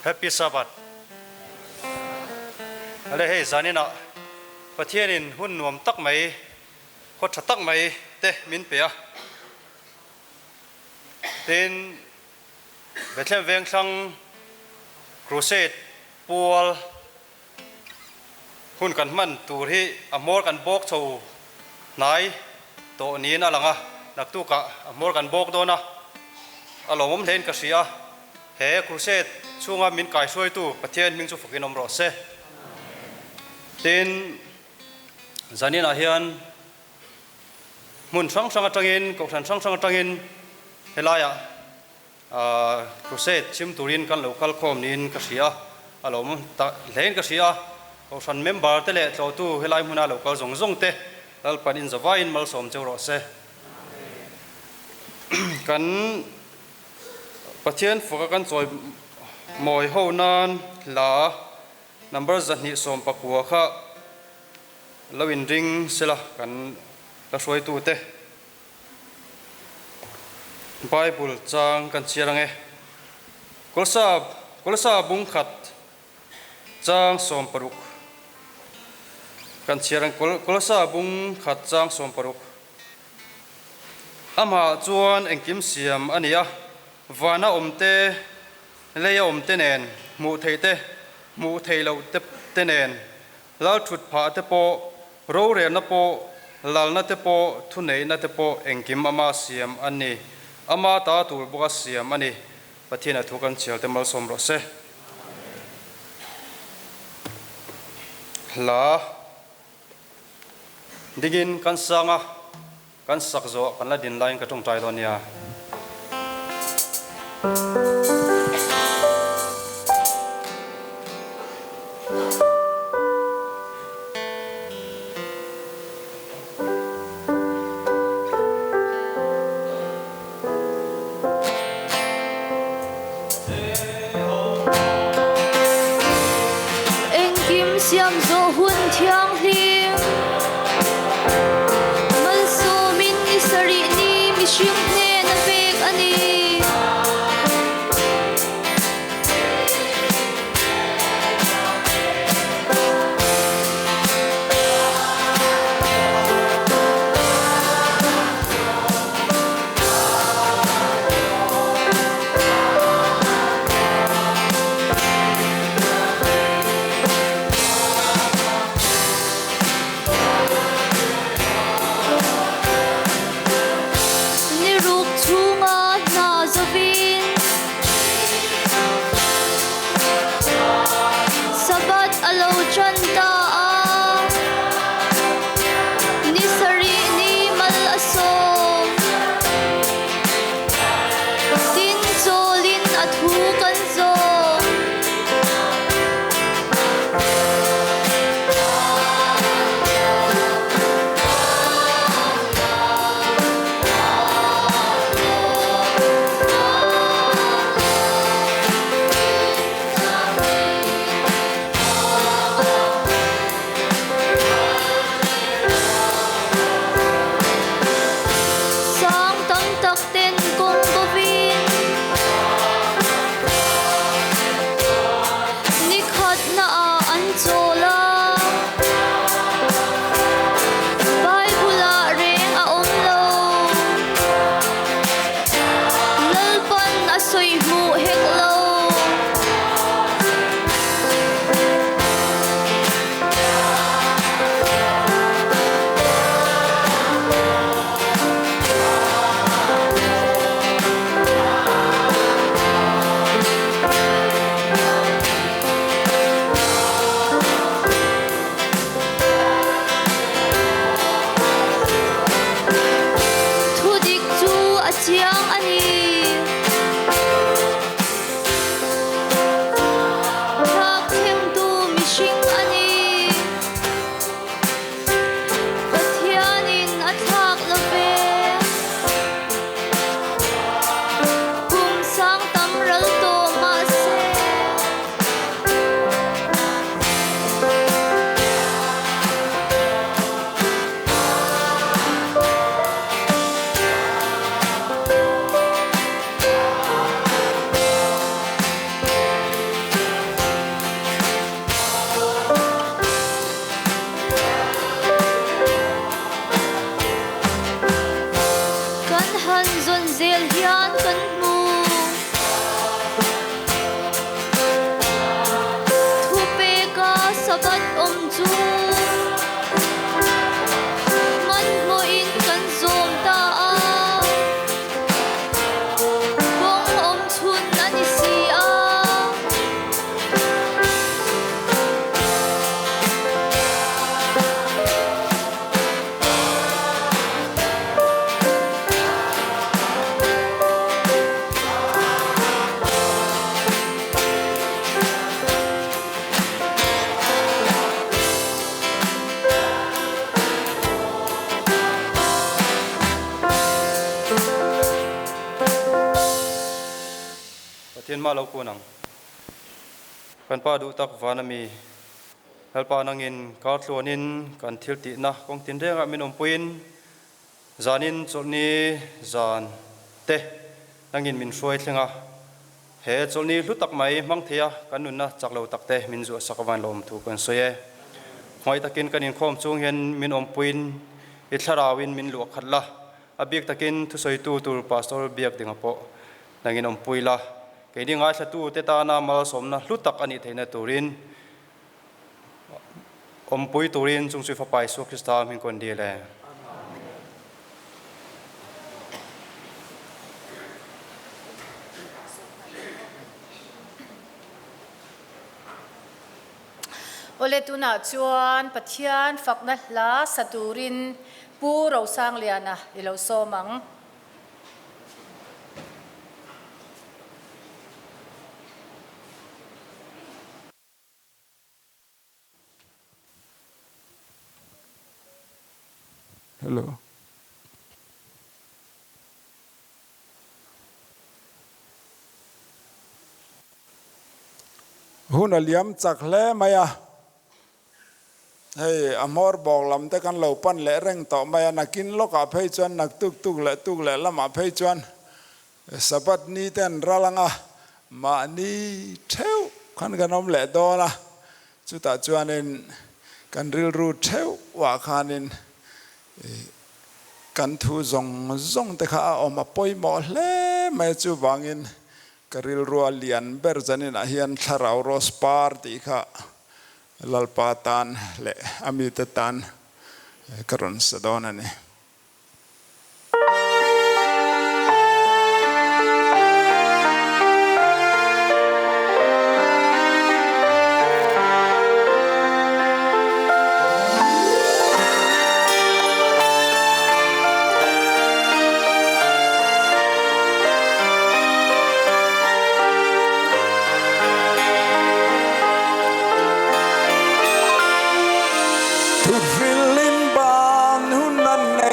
Happy Sabbath. Ale hei zaninah Pathianin hun nuam tak mai, khaw tha tak mai te min pe a. Tin, Bethlehem Vengthlang Crusade pual hun kan hman tur hi a hmawr kan bawk chho hnai tawh niin a lang a, naktukah a hmawr kan bawk dawn a, a lawmawm hlein ka hria. He Crusade chhunga min kaihruaitu Pathian hming chu fakin awm rawh se. Tin, zaninah hian hmun hrang hrang atangin, kohhran hrang hrang atangin helaiah Crusade chhim turin kan lo kal khawm niin ka hria a, a lawmawm ta hlein ka hria a. Kohhran member te leh tlawhtu helai hmuna lo kal zawng zawng te Lalpan inzavaiin malsawm cheu rawh se. Kan Pathian faka kan chawi mawi ho nan hla number 219 kha lo inring sela kan la hruaitute. Bible chang kan chhiar ang e. Kawlsa Kawlsa bung khat chang 60 kan chhiar ang Kawlsa bung khat chang 60. Amah chuan engkim siam a ni a, vana awm te, leia awm te nen, hmuh theih te, hmuh theih loh te te nen, Lal thut phah te pawh, rorelna pawh, lalna te pawh, thuneihna te pawh engkim ama siam a ni. Ama ta tur bawka siam a ni. Pathian a thu kan chhiar te malsawm rawh se. Hla dingin kan sang a, kan sak zawh kan la din laiin ka tawngtai dawn nia. Engkim siam zawh hun thianghlim malsawmin i sarih ni mihring hnen a pek a ni. Ni ruk chhunga hna zawin Sabbath a lo tan ta a, ni sarih ni mal a sawm. Tin chawlin a thu kan zawm. Sang tam tak ten kawng bovin nikhat naah an chawl a, Bible ah reng a awm lo. Lalpan a sawi hmuh hek lo. Thudik chu a chiang a ni. Thlak thlengtu mihring a ni. Pathianin a thlak lo ve. Kum sang tam ral tawh mahse. zel hian kan hmu. Thupeka Sabbath awm chu hmanhmawhin kan zawm ta a, kawng awm chhun a ni si a. Pathian mah lo kun ang. Kan Pa duh tak van a mi. Lalpa nangin kar tluanin kan thil tihna kawng tinrengah min awmpuiin zanin chawlhni zan te nangin min hruai thleng a, he chawlhni hlu tak mai hmang theia kan nunna chak lo tak te min zuahsak avan lawm thu kan sawi e. Hmangaih takin kan inkhawm chung hian min awmpuiin i thlarauin min luah khat la, a bik takin thusawitu tur Pastor biak dinga pawh nangin awmpui la, keini ngaithlatute tana malsawmna hlu tak a nih theihna turin Awmpui turin chung chu Fapa Isua Krista hming kawn dil e. Awle tunah chuan Pathian fakna hla sa turin Pu Rosangliana i lo sawm ang. Hello. Hun a liam chak hle mai a, hei a hmawr bawk lam te kan lo pan leh reng tawh mai a, nakin lawkah phei chuan nak tuk tuk leh tuk leh lamah phei chuan Sabbath ni te an ral ang a, mahni theuh khan kan awm leh dawn a, chutah chuanin kan rilru theuhah khanin kan thu zawng zawng te kha a awm a pawimawh hle mai a, chuvangin ka rilrua lian ber zaninah hian thlarau rose par tih kha Lalpa tan leh a mite tan ka rawn sa dawn a ni. Thuthril in ban hun an nei.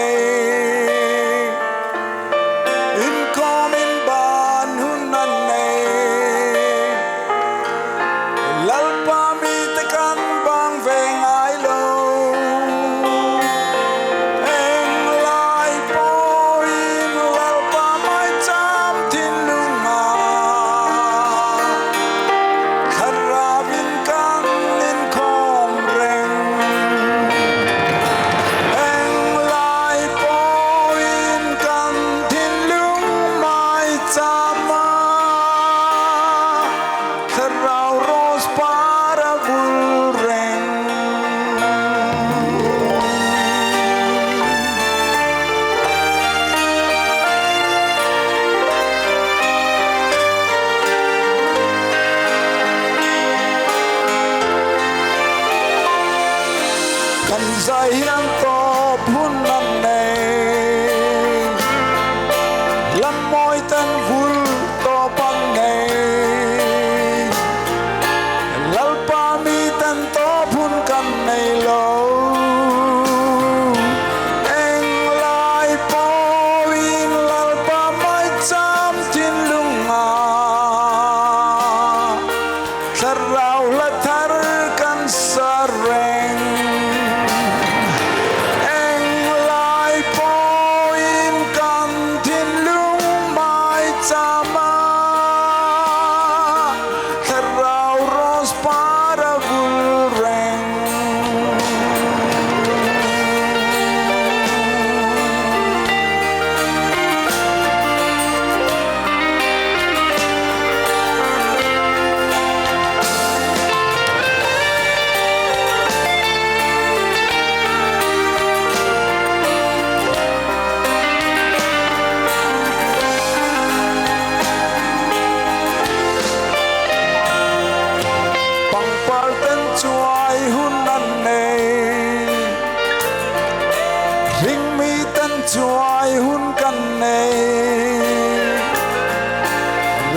Chuai hun kan nei.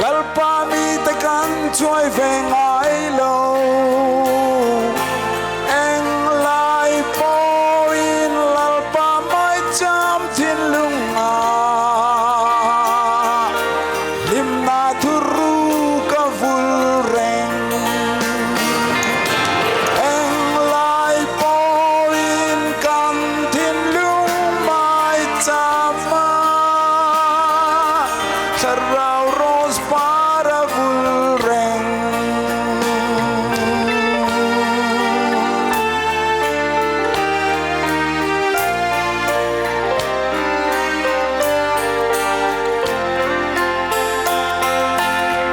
Lalpa mite kan chuai ve ngai lo. Englai pawhin Lalpa maicham thinlunga hlimna thuru ka vul reng. Englai pawhin kan thinlung maichama thlarau rose par a vul reng.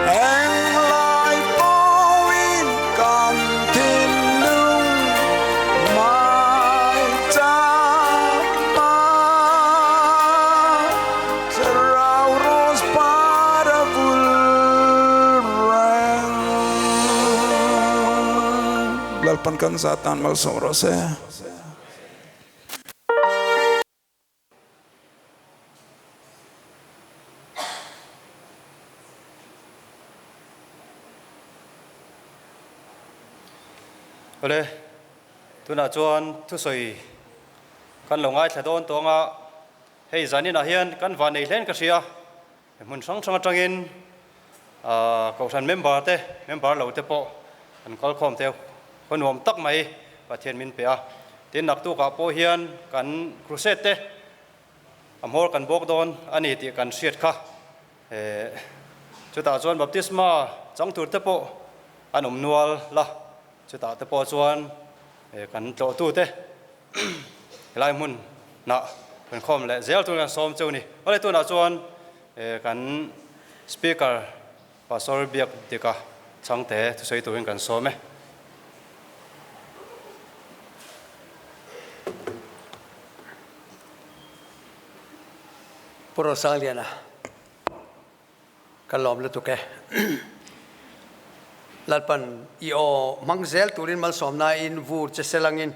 Englai pawhin kan thinlung maichama thlarau rose par a vul reng. Lalpan kan zat tan malsawm rawh se. Awle, tunah chuan thusawi kan lo ngaithla dawn tawng a, hei zaninah hian kan van nei hlen ka hria, hmun hrang hrang atangin kohhran member te, member lo te pawh an kalkhawm te khaw nuam tak mai Pathian min pe a, tin naktukah pawh hian kan crusade te A hmawr kan bawk dawn a ni tih kan hriat kha. Chutah chuan baptisma chang tur te pawh an awm nual la, chutah te pawh chuan kan tlawhtute helai hmun hnah kan khawm leh zel tur kan sawm cheu ni. Awle tunah chuan kan Speaker Pastor Biak Dika changte thusawi turin kan sawm e. Pu Rosangliana, ka lawm lutuk e. Lalpan i aw hmang zel turin malsawmnain vur che selangin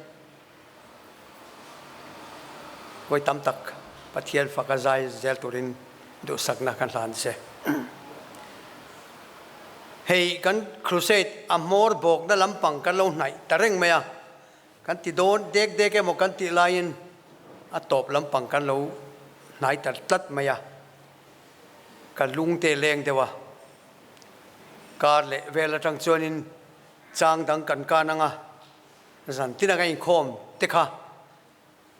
vawi tam tak Pathian faka zai zel turin duhsakna kan hlan che. Hei kan crusade a hmawr bawkna lampang kan lo hnaih ta reng mai a, kan ti dawn dek dek emaw kan tih laiin a tawp lampang kan lo hnai ta tlat mai a, ka lungte leng deuh a, kar leh vel atang chuanin chang dang kan kan ang a, Zan tin a ka inkhawm te kha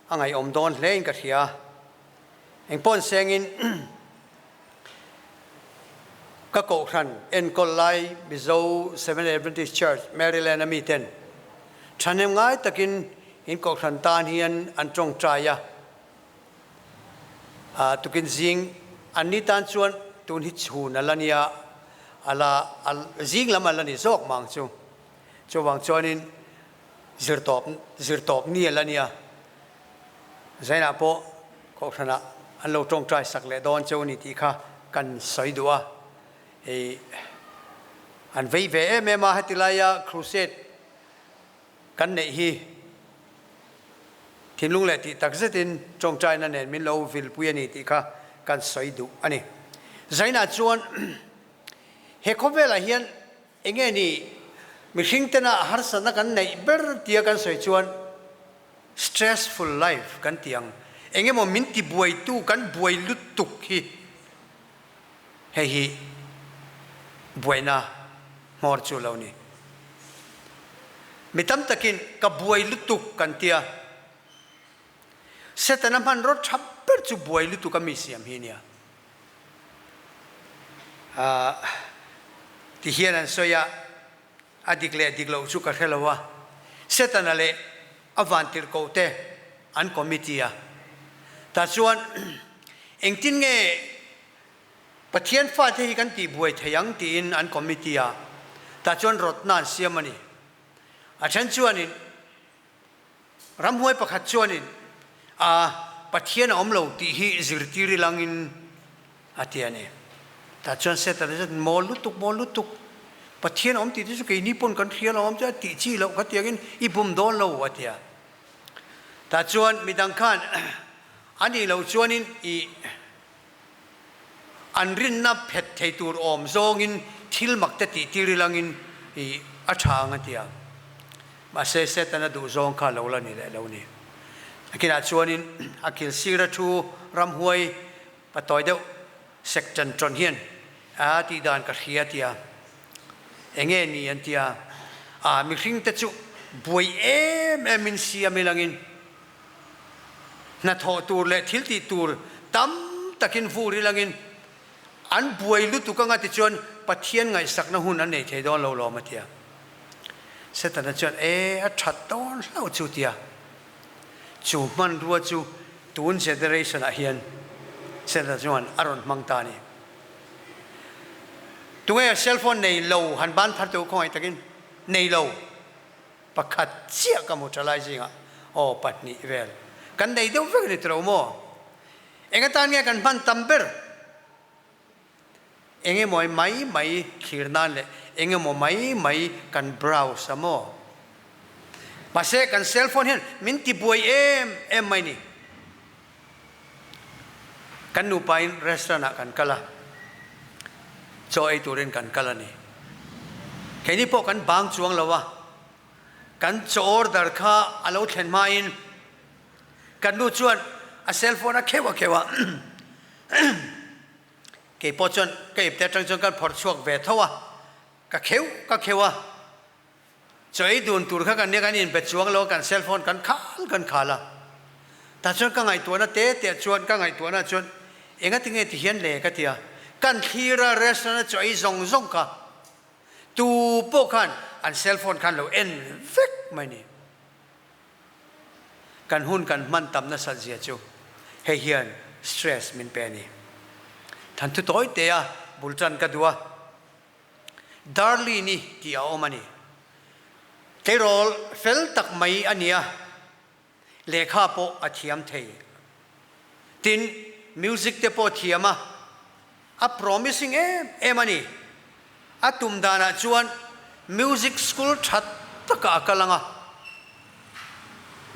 a ngaihawm dawn hle in ka hria. Engpawn sengin ka kohhran enkawl lai Mizo Seventh Adventist Church, Maryland a miten thahnem ngai takin in kohhran tan hian an tawngtai a. Tukin zing an ni tan chuan tun hi chhun a la nia, a la zing lam a la ni zawk mang chu. Chuvang chuanin zirtawp zirtawp ni a la nia. Zainah pawh Kohhranah an lo tawngtai sak leh dawn cheu ni tih kha kan sawi duh a. Hei an vei ve em em a, heti laia crusade kan neih hi thinlung leh tih tak zetin tawngtaina nen min lo vilpui a ni tih kha kan sawi duh a ni. Zainah chuan he khawvelah hian Enge ni mihring tena harsatna kan neih ber tia kan sawi chuan stressful life kan ti ang. Enge maw min ti buaitu kan buai lutuk hi hei hi buaina hmawr chu lo ni. Mi tam takin ka buai lutuk kan tia Setana hmanraw tha ber chu buai lutuk a mi siam hi nia. Ti hian an sawi a, a dik leh dik loh chu ka hre lo a, Setana leh a vantirhkoh te an committee a, tah chuan engtin nge Pathian fate hi kan tihbuai thei ang tiin an committee a, tah chuan rawtna an siam a ni. A then chuanin Ramhuai pakhat chuanin, A, Pathian a awm lo tih hi zirtir i langin a ti a ni. Tah chuan Setana chuan, Mawl lutuk, mawl lutuk, Pathian a awm tih te chu keini pawn kan hria lo awm chu a tih chi loh kha tiangin i bum dawn lo a ti a. Tah chuan midang khan. A nih loh chuanin i an rinna phet thei tur awm zawngin thil mak te tih tir ilangin i a tha ang a ti a. Mahse Setana duh zawng kha lo la ni leh lo ni. Nakinah chuanin a kil sira thu ramhuai patawi deuh sek ṭan ṭawn hian a tih dan ka hria a ti a. Enge ni an ti a, a mihring te chu buai em em in siam ilangin hnathawh tur leh thil tih tur tam takin vur ilangin an buai lutuk anga tichuan Pathian ngaihsakna hun an nei thei dawn lo lawm a ti a. Setana chuan e a that dawn hlauh chu ti a. Chu hmanrua chu tun generation ah hian Setana chuan a rawn hmang ta a ni. Tunge cell phone nei lo han ban phar teh u khawngaih takin nei lo. Pakhat chiah ka hmu tha lai zingah aw pahnih vel kan nei deuh vek a ni tilo maw? Eng atan nge kan hman tam ber? Eng emaw mai mai thlir nan leh eng emaw mai mai kan browse a maw? Mahse kan cell phone hian min ti buai em em mai ni. Kan nupain restaurant ah kan kal a, chaw ei turin kan kal a ni. Keini pawh kan bang chuang lo a, kan chaw order kha a lo thlen hmain kan nu chuan a cell phone a kheuh a kheuh a, keipawh chuan ka ipte atang chuan kan phawrh chhuak ve tho a, ka kheuh ka kheuh a. Chaw ei dun tur kha kan nia kan inbe chuang lo a, kan cell phone kan khal kan khal a. Tah chuan ka ngaihtuahna te te ah chuan ka ngaihtuahna chuan engati nge ti hian le ka ti a. Kan thlir a restaurant a chaw ei zawng zawng kha tu pawh khan an cell phone khan lo en vek mai ni. Kan hun kan hman tam nasat zia chu hei hian stress min pe a ni. Than thu tawi te a bul tan ka duh a. Darlene-i tih a awm a ni. Tleirawl fel tak mai a nia, lehkha pawh a thiam thei. Tin, music te pawh thiam a, a promising em em a ni. A tum danah chuan music school tha takah a kal ang a,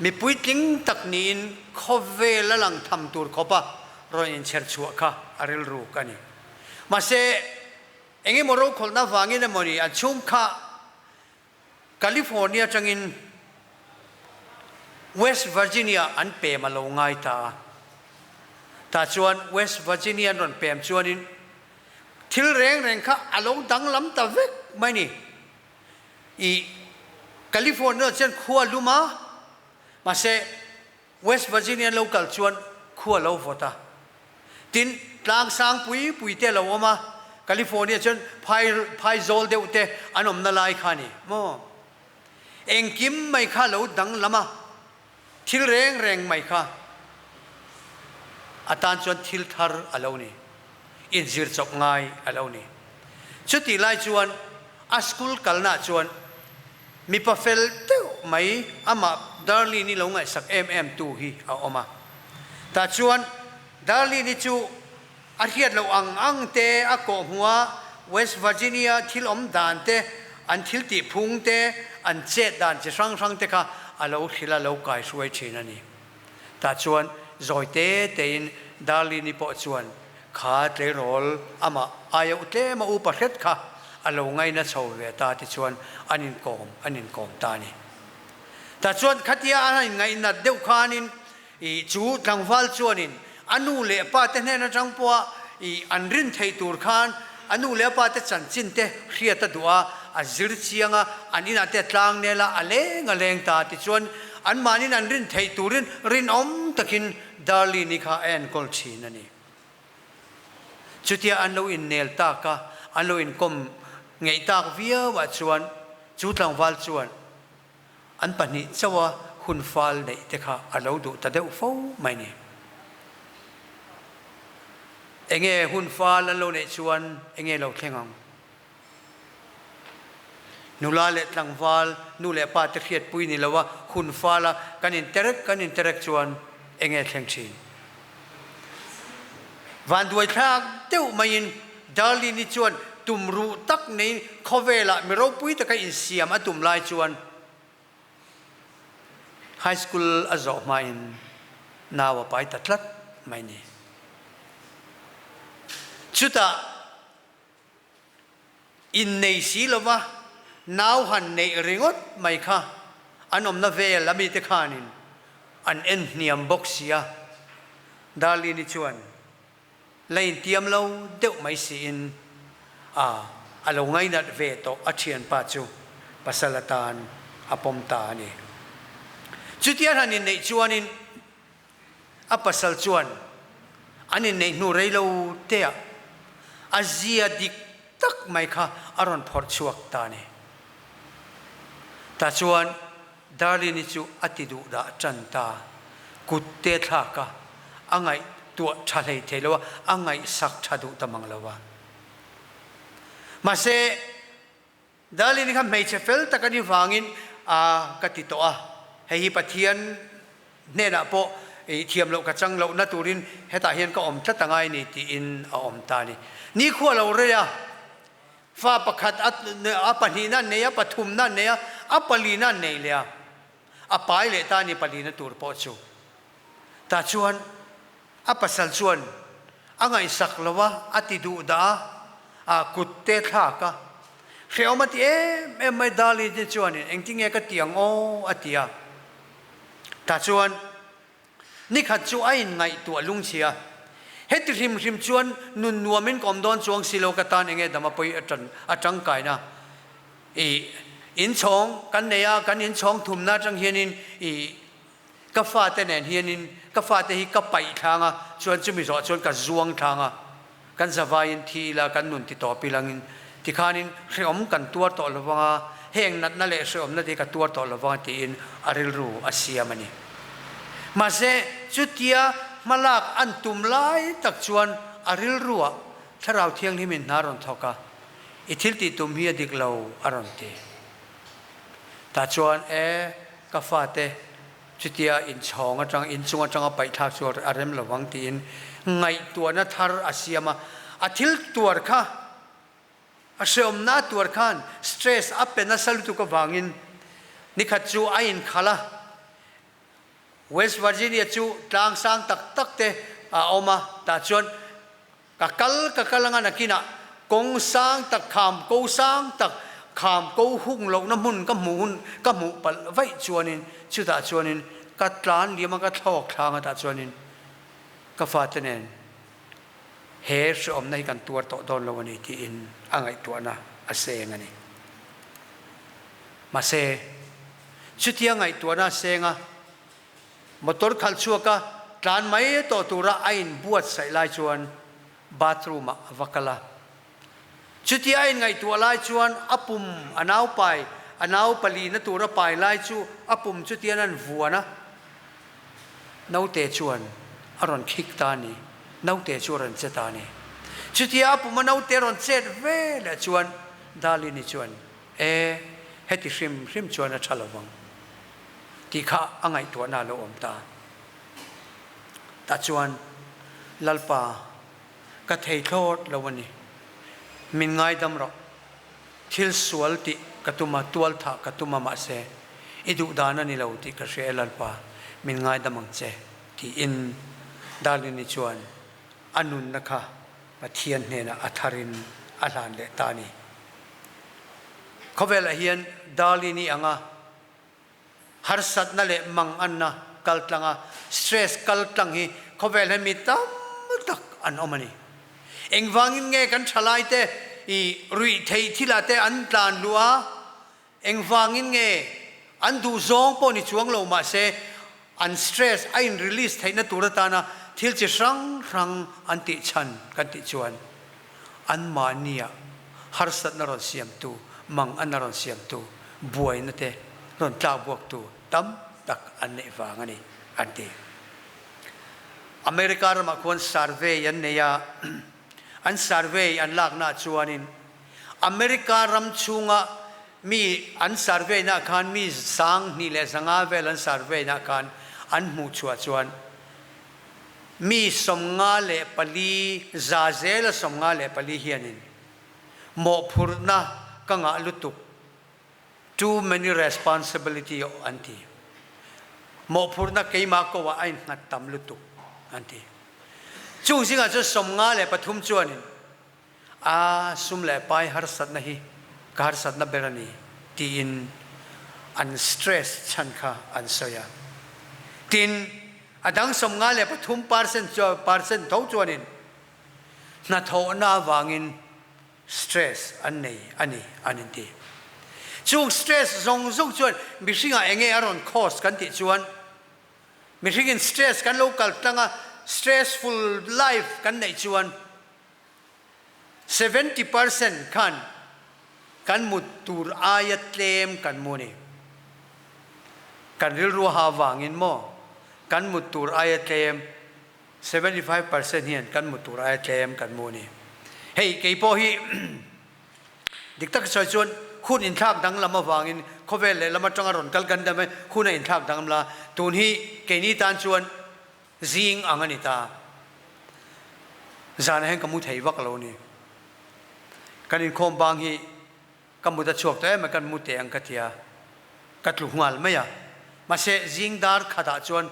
mi puitling tak niin khawvel a lang tham tur khawpa rawn inchher chhuah kha a rilruk a ni. Mahse, Eng emaw rokhawlhna vangin emaw ni an chhung kha California atangin West Virginia an pem a lo ngai ta a. Tah chuan West Virginia an rawn pem chuanin thil reng reng kha a lo danglam ta vek mai ni. I California chuan khua lum a, mahse West Virginia lo kal chuan khua lo vawt a. Tin, tlang sang pui pui te lo awm a, California chuan phai phai zawl deuh te an awmna lai kha a ni maw? Engkim mai kha lo danglam a, thil reng reng mai kha a tan chuan thil thar a lo ni, inzir chawp ngai a lo ni. Chutih lai chuan a school kalnaah chuan Mipa fel deuh mai amah Darlene-i lo ngaihsak em em tu hi a awm a. Tah chuan Darlene-i chu a hriat loh ang ang te a kawh hmuh a, West Virginia thil awm dan te, an thil tih phung te, an chet dan chi hrang hrang te kha a lo hrilh a lo kaihruai thin a ni. Tah chuan zawi te tein Darlene-i pawh chuan Kha tleirawl amah aia u tlem a upa hret kha a lo ngaina chho ve ta tichuan an inkawm an inkawm ta a ni. Tah chuan khatia a inngaih-nat deuh khanin ih chu tlangval chuanin a nu leh pa te hnen atang pawha ih an rin theih tur khan a nu leh a pa te chanchin te hriat a duh a, a zir chiang a, an inah te a tlang nel a, a leng a leng ta tichuan anmahniin an rin theih turin rinawm takin Darlene-i kha a enkawl thin a ni. Chutia an lo innel tak a, an lo inkawm ngeih tak viau ah chuan chu tlangval chuan an pahnih chauh a hun fal neih te kha a lo duh ta deuh fo mai ni. Enge hun fal an lo neih chuan enge lo thleng ang? Nula leh tlangval, nu leh pa te hriatpui ni lo a, hun fal a kan interek kan interek chuan enge thleng thin? Vanduai thlak deuh maiin Darlene-i chuan tum ruh tak neiin khawvelah mi ropui taka insiam a tum lai chuan high school a zawh hmain nau a pai ta tlat. mai ni. Chutah innei si lova nau han neih ringawt mai kha an awmna vel a mite khanin an en hniam bawk si a, Darlene-i chuan la intiam lo deuh mai siin a a lo ngainat ve tawh a thianpa chu pasal atan a pawm ta a ni. Chutia han inneih chuanin A pasal chuan an inneih hnu rei lo teah a zia dik tak mai kha a rawn phawrh chhuak ta a ni. Tah chuan Darlene-i chu a ti duh dah tan ta, kut te thlak a, a ngaihtuah tha hlei thei lo a, a ngaihsak tha duh ta mang lo a. Mahse, Darlene kha hmeichhe fel tak a ni vangin a ka ti tawh a, hei hi Pathian hnenah pawh i thiam loh ka chang lohna turin hetah hian ka awm tlat angai ni tiin a awm ta a ni. Nikhua lo rei a, fa pakhat a pahnihna an nei a, pathumna an nei a, a palina an nei leh a, a pai leh ta a ni palina tur pawh chu. Tah chuan A pasal chuan a ngaihsak lo a, a ti duh dah a, a kut te thlak a. Hrehawm a ti em em mai Dali te chuanin engtinge ka ti ang aw a ti a. Tah chuan nikhat chu a inngaihtuah lungchhia. Heti hrim hrim chuan nun nuamin ka awm dawn chuang si lo ka tan enge dam a pawi a tangkaina i inchhawng kan nei a, kan inchhawng thumna atang hianin i Ka fate nen hianin ka fate hi ka paih thlang a, chuan chumi zawh chuan ka zuang thlang a, kan zavaiin thi ila kan nun ti tawp ilangin tikhanin hrehawm kan tuar tawh lo vang a, heng natna leh hrehawmna te hi ka tuar tawh lo vang a tiin a rilru a siam a ni. Mahse, chutia hmalak an tum lai tak chuan a rilruah Thlarau Thianghlimin hna a rawn thawk a, I thil tih tum hi a dik lo a rawn ti. Tah chuan, E, ka fate, chutia inchhawng atang, inchung atanga paihthlak chu a rem lo vang tiin ngaihtuahna thar a siam a. A thil tuar kha, a hreawmna a tuar khan stress a pe nasa lutuk avangin nikhat chu a inkhalh a. West Virginia chu tlang sang tak tak te a awm a, tah chuan Ka kal ka kal anga nakinah kawng sang tak, kham ko sang tak, kham ko hung lohna hmun ka hmuh hun ka hmuh palh vaih chuanin chutah chuanin ka tlan liam a, ka thlawk thlang a tah chuanin ka fate nen he hreawmna hi kan tuar tawh dawn lo a ni tiin a ngaihtuahna a seng a ni. Mahse, chutia ngaihtuahna a seng a, Motor khalh chhuak a tlan mai tawh tura a inbuatsaih lai chuan bathroom ah a va kal a. Chutia a inngaihtuah lai chuan a pum a nau pai, a nau palina tur a pai lai chu a pum chutian an vuan a. Naute chuan a rawn khik ta a ni, naute chu a rawn che ta a ni. Chutia a pum a naute rawn chet ve leh chuan Darlene-i chuan, E, heti hrim hrim chuan a tha lovang. Tih kha a ngaihtuahna a lo awm ta. Tah chuan, Lalpa, ka thei thlawt lo a ni. Min ngaidam rawh. Thil sual tih ka tum a, tual thah ka tum a, mahse, i duh dan a ni lo tih ka hria e Lalpa, min ngaidam ang che, tiin Darlene-i chuan a nunna kha Pathian hnenah a tharin a hlan leh ta a ni. Khawvelah hian Darlene-i anga harsatna leh manganna kaltlanga stress kaltlang hi khawvel hian mi tam tak an awm a ni. Engvangin nge kan thalaite i ruih theih thilah te an tlan luh a, engvangin nge an duhzawng pawh ni chuang lo mahse an stress a in release theihna tur atana thil chi hrang hrang an tih chhan kan tih chuan anmahnia harsatna rawn siamtu, manganna rawn siamtu, buaina te rawn tlakbuaktu tam tak an neih vang a ni, an ti. America ramah khuan survey an nei a, an survey an laknaah chuanin America ram chhunga mi an survey naah khan mi 2500 vel an survey naah khan an hmuh chhuah chuan Mi 54, zela 54 hianin mawhphurhna ka ngah lutuk, too many responsibility, an ti. Mawhphurhna keimah ko ah a innghat tam lutuk, an ti. Chung zingah chuan 53 chuanin a sum leh pai harsatna hi ka harsatna ber a ni tiin an stress chhan kha an sawi a. Tin, a dang 53 percent percent tho chuanin hnathawhna avangin stress an nei a ni an inti. Chung stress zawng zawng chuan mihringah enge a rawn cause kan tih chuan mihringin stress kan lo kal tlang a, stressful life kan neih chuan 70% khan kan mut tur aia tlem kan mu a ni. Kan rilru ha avangin maw kan mut tur aia tlem 75% hian kan mu tur aia tlem kan mu a ni. Hei kei pawh hi dik tak sawi chuan hun inthlak danglam avangin khawvel lehlam atanga rawn kal kan dam e, hun a inthlak danglam la, tun hi keini tan chuan zing ang a ni ta. Zanah hian ka mu thei vak lo a ni. Kan inkhawm bang hi ka mut a chhuak tawh em a, kan mu teh ang ka ti a, ka tlu nghal mai a. Mahse zing dar khatah chuan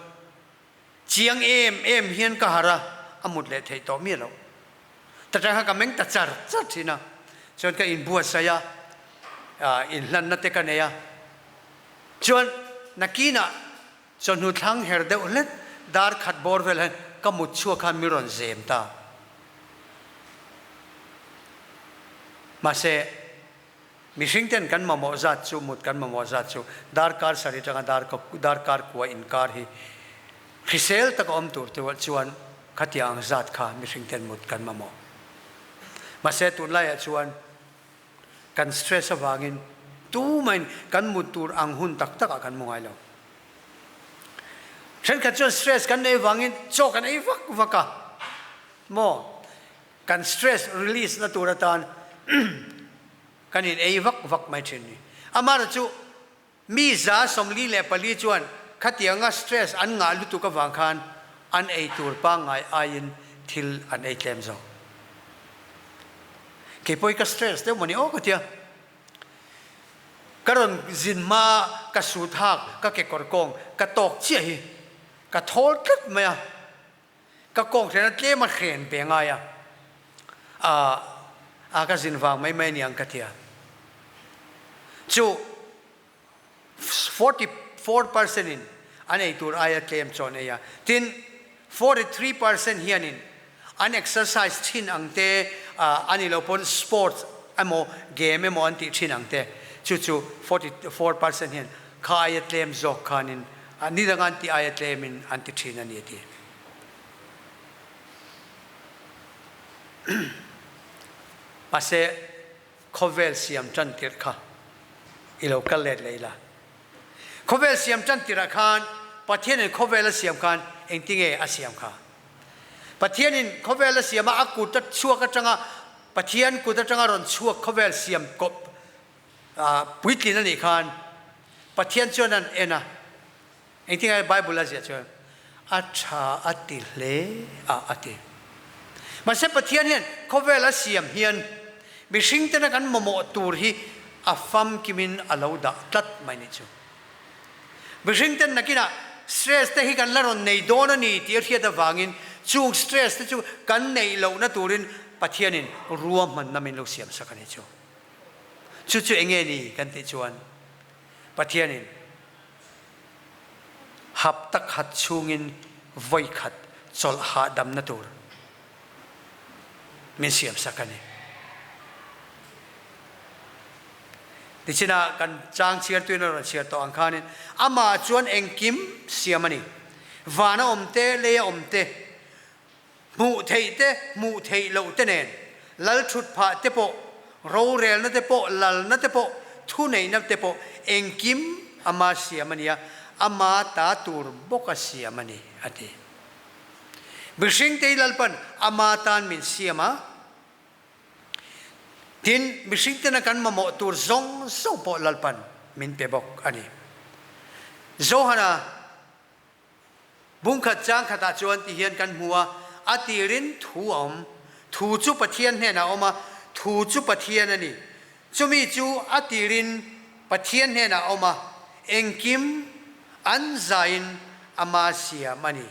Chiang em em hian ka harh a, a mut leh theih tawh miah loh. Ta tang kha ka meng ta char char thin a, chuan ka inbuatsaih a, inhlanna te ka nei a. Chuan nakinah chawhnu thlang her deuh hlet dar khat bawr vel hian ka mut chhuak khan mi rawn zem ta. Mahse. Mihring ten kan mamawh zat chu mut kan mamawh zat chu darkar sarih atanga darkar kua inkar hi hrisel taka awm tur te chuan khatiang ang zat kha mihring ten mut kan mamawh. Mahse tunlaiah chuan kan stress avangin tumahin kan mut tur ang hun tak takah kan mu ngai lo. Thenkhat chuan stress kan nei avangin chaw kan ei vak vak a maw? Kan stress release na tur atan kan in ei vak vak mai thin ni. Amara chu mi 44 chuan khatianga stress an ngah lutuk avang khan an ei tur pangngai aiin thil an ei tlem zawk. Keipawh hi ka stress deuh mawni aw ka tia. Ka rawn zin hma ka suit hak ka kekawr kawng ka tawk chiah hi ka thawl tlat mai a. Ka kawng hrena tlem a hren ve ngai a, a a ka zin vang mai mai aniang ka tia. Chu 44% in an ei tur aia tlem chaw an ei a, tin 43% hianin an exercise thin ang te, a ni lo pawn sports emaw game emaw an tih thin ang te, chu chu 44% hian kha aia tlem zawk khanin Ni dang an ti aia tlemin an ti thin a ni a ti. Mahse, khawvel siam tan tirh kha i lo kal let leh ila. Khawvel siam tan tirhah khan Pathianin khawvel a siam khan engtinge a siam kha? Pathianin khawvel a siam a, a kut a chhuak atanga Pathian kut atanga rawn chhuak khawvel siam kawp Puitlin a nih khan Pathian chuan an en a, engtin nge Bible a ziah chuan a tha a ti hle a a ti. Mahse Pathian hian khawvel a siam hian mihring tena kan mamawh tur hi a famkimin a lo dah tlat mai nih chu. Mihring ten nakinah stress te hi kan la rawn nei dawn a ni tih a hriat avangin chung stress te chu kan neih lohna turin Pathianin ruahmanna min lo siamsak a nih chu. Chu chu enge ni kan tih chuan Pathianin hapta khat chhungin vawi khat chawlh hahdamna tur min siamsak a ni. Nichinah kan chang chhiartuin a rawn chhiar tawh ang khanin amah chuan engkim siam a ni. Vana awm te, leia awm te, Hmuh theih te, hmuh theih loh te nen, lal thut phah te pawh, rorelna te pawh, lalna te pawh, thuneihna te pawh, engkim ama siam a nia, ama ta tur bawka siam a ni, a ti. Mihringte hi Lalpan ama tan min siam a, tin, mihringtena kan mamawh tur zawng zawng pawh Lalpan min pe bawk a ni. Johana. Bungkhat chang khatah chuan ti hian kan hmu a, a tirin thu a awm. Thu chu Pathian hnenah a awm a, thu chu Pathian a ni. Chumi chu a tirin Pathian hnenah a awm a, engkim an zaiin ama siam a ni.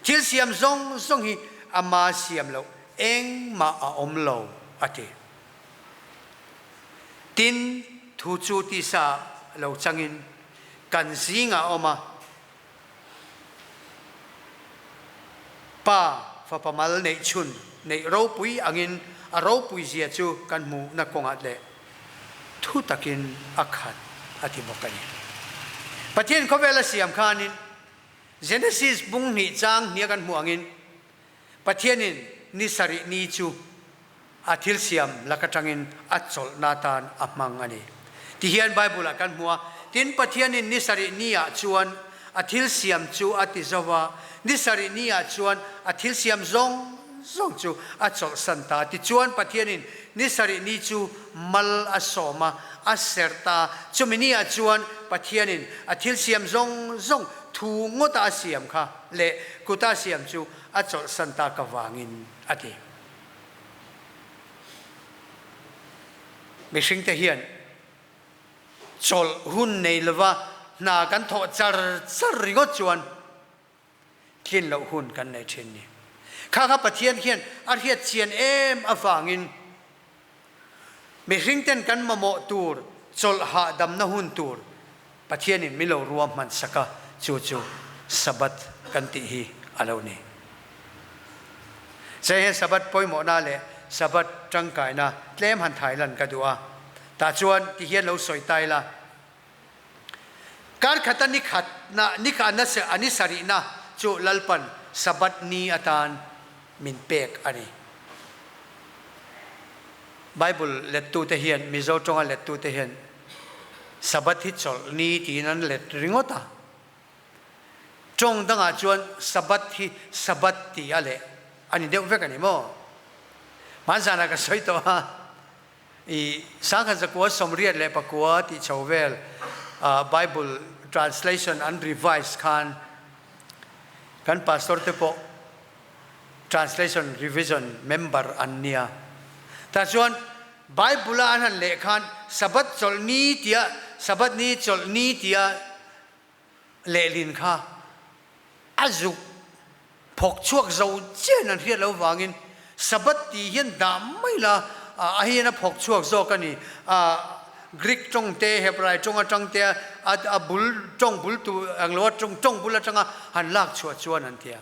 Thil siam zawng zawng hi ama siam loh engmah a awm lo, a ti. Tin, thu chu tisa lo changin kan zingah a awm a, Pa, Fapa mal neih chhun neih ropui angin a ropui zia chu kan hmuhna kawngah leh thu takin a khat a ti bawk a ni. Pathian khawvel a siam khanin Genesis bung hnih chang hnia kan hmuh angin Pathianin ni sarih ni chu a thil siam lak atangin a chawlhna atan a hmang a ni. Tihian Bible-ah kan hmu a, Tin, Pathianin ni sarih ni-ah chuan a thil siam chu a ti zo va, ni sarih ni-ah chuan a thil siam zawng zawng chu a chawlhsan ta. Tichuan, Pathianin ni sarih ni chu mal a sawm a, a serh ta. Chumi ni-ah chuan Pathianin a thil siam zawng zawng thu ngawta a siam kha leh kuta siam chu a chawlhsan tak avangin a ti. Mihringte hian chawlh hun nei lova hna kan thawh char char ringawt chuan tlin loh hun kan nei thin ni. Kha kha Pathian hian a hriat chian em avangin Mihringten kan mamawh tur chawlh hahdamna hun tur Pathianin min lo ruah hmansak a, chu chu Sabbath kan tih hi a lo ni. Chei he Sabbath pawimawhna leh Sabbath tangkaina tlem han thailan ka duh a, tah chuan ti hian lo sawi ta ila, Kar khata ni khatna, ni khatna a ni sarihna chu Lalpan Sabbath ni atan min pek a ni. Bible lettute hian, Mizo tawnga lettute hian Sabbath hi chawlh ni tiin an let ringawt a. Tawng dangah chuan Sabbath hi Sabbath ti a leh a ni deuh vek a ni maw? Hmanzanah ka sawi tawh a. I sangkhat zakua 89 tih chho vel Bible translation an revise khan kan pastor te pawh translation revision member an nia. Tah chuan Bible a an han leh khan Sabbath chawlh ni tia Sabbath ni chawlh ni tia lehlin kha a zuk phawk chhuak zo chian an hriat loh vangin Sabbath tih hian dah mai la a hian a phawk chhuak zawk a ni. Greek tawng te, Hebrai tawng atang te a bul tawng bul tu ang lo a tawng bul atanga han lak chhuah chuan an ti a.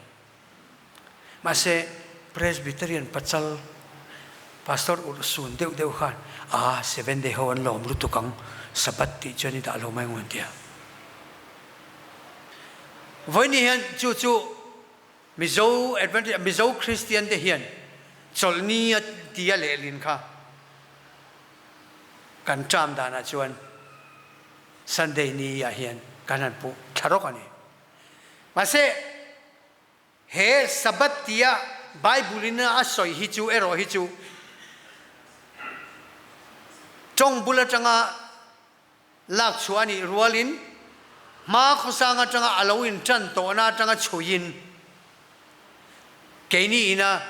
Mahse Presbyterian pachal Pastor urhsun deuh deuh khan a Seventh Day ho an lawm lutuk ang Sabbath tih chuan i dah lo mai ngun tia. Vawiin hian chu chu Mizo Adventist Mizo Christian te hian chawlhni a tia lehlin kha kan ṭam danah chuan Sunday ni ah hian kan han puh thla rawk a ni. Mahse He Sabbath tia Bible in a sawi hi chu erawh hi chu tawng bul atanga lak chhuah a nih rualin hma khawsang atanga a lo intan tawhna atanga chhuiin keini ina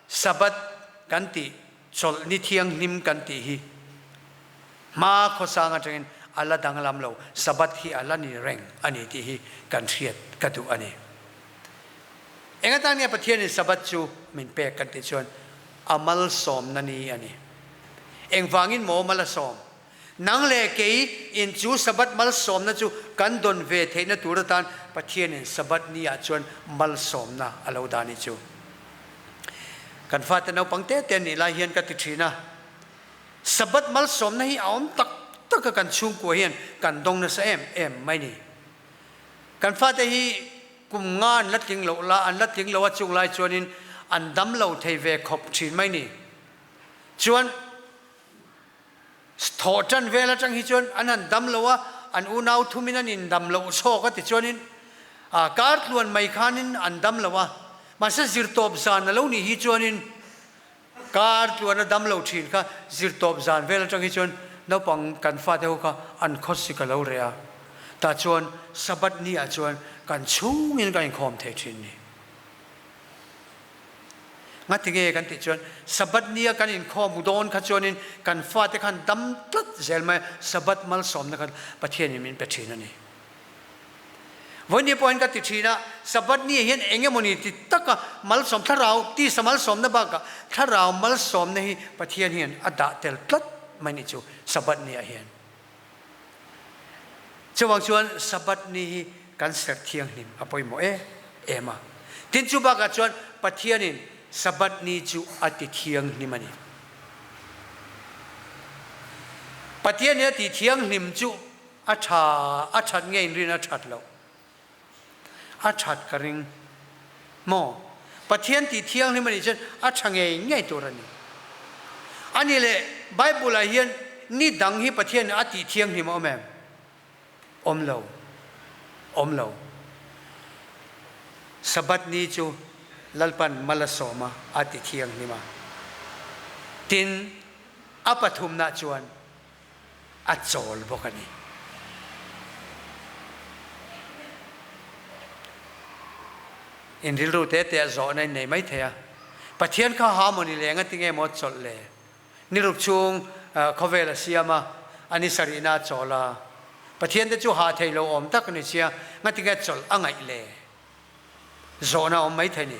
Sabbath kan tih chawlh ni thianghlim kan tih hi hma khawsang atangin a la danglam lo, Sabbath hi a la ni reng a ni tih hi kan hriat ka duh a ni. Eng atan nge Pathianin Sabbath chu min pek kan tih chuan a malsawmna ni a ni. Engvangin maw mal a sawm? Nang leh kei in chu Sabbath malsawmna chu kan dawn ve theihna tur atan Pathianin Sabbath ni ah chuan malsawmna a lo dah a ni chu. Kan fate naupang te te an nih lai hian ka ti thin a, Sabbath malsawmna hi a awm tak tak a kan chhungkua hian kan dawng nasa em em mai ni. Kan fate hi kum nga an la tling loh la, an la tling lo a chung lai chuanin an dam lo thei ve khawp thin mai ni. Chuan thawh tan vel atang hi chuan an han dam lo a, an unau thumin an indam loh chhawk a ti chuanin kar tluan mai khanin an dam lo a, mahse zirtawp zan a lo nih hi chuanin Kar tluan a dam lo thin kha zirtawp zan vel atang hi chuan naupang kan fate ho kha an khawsik a lo reh a, tah chuan Sabbath ni ah chuan kan chhungin kan inkhawm thei thin ni. Ngati nge kan tih chuan Sabbath ni a kan inkhawm dawn kha chuanin kan fate khan dam tlat zel mai a, Sabbath malsawmna kha Pathianin min pe thin a ni. Vawiin pawh hian ka ti thin a, Sabbath ni ah hian eng emawni ti taka malsawm thlarau tisa malsawmna bakah thlarau malsawmna hi Pathian hian a dah tel tlat mai ni chu Sabbath ni ah hian. Chuvang chuan Sabbath ni hi kan serh thianghlim a pawimawh em em a. Tin chu bakah chuan Pathianin Sabbath ni chu a ti thianghlim a ni. Pathianin a ti thianghlim chu a tha, a that nge inrin a that loh? A that ka ring. Maw? Pathian tih thianghlim a nih chuan a tha ngei ngei tur a ni. A ni leh, Bible-ah hian ni dang hi Pathianin a tih thianghlim a awm em? Awm lo. Awm lo. Sabbath ni chu Lalpan mal a sawm a, a ti thianghlim a. Tin, a pathumna chuan a chawl bawk a ni. In rilru te te a zawhna in nei mai thei a. Pathian kha ha maw ni le enga tinge maw chawlh le? Ni ruk chhung khawvel a siam a, a ni sarihna a chawl a. Pathian te chu ha thei lo awm tak a ni sia, ngatinge chawlh a ngaih le? Zawhna a awm mai thei ni.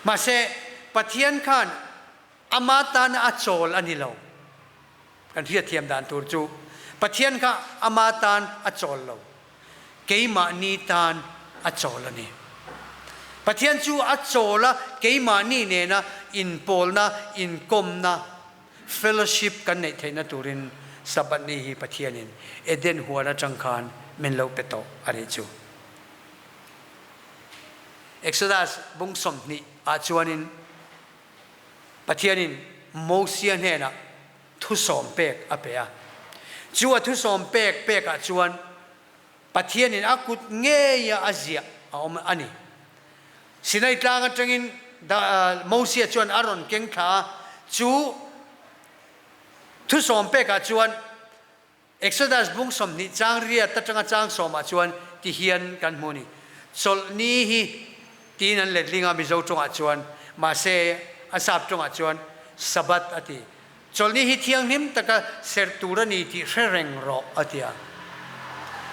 Mahse, Pathian khan Ama tana a chawl a ni lo. Kan hriatthiam dan tur chu Pathian kha ama tan a chawl lo, keimahni tan a chawl a ni. Pathian chu a chawl a, keimahni nena inpawlna, inkawmna, fellowship kan neih theihna turin Sabbath ni hi Pathianin Eden huan atang khan min lo pe tawh a nih chu. Exodus bung 20 ah chuanin Pathianin Mosia hnenah thusawm pek a pe a. Chu a thusawm pek pekah chuan Pathianin a kut ngeia a ziah a awm a ni. Sinai tlang atangin Mosia chuan a rawn keng thla a, chu thusawm pekah chuan Exodus bung 20 chang riat atanga chang sawmah chuan ti hian kan hmu a ni. Chawlhni hi tiin an letling a Mizo tawngah chuan, mahse a sap tawngah chuan Sabbath a ti. Chawlhni hi thianghlim taka serh tur a ni tih hre reng rawh a ti a.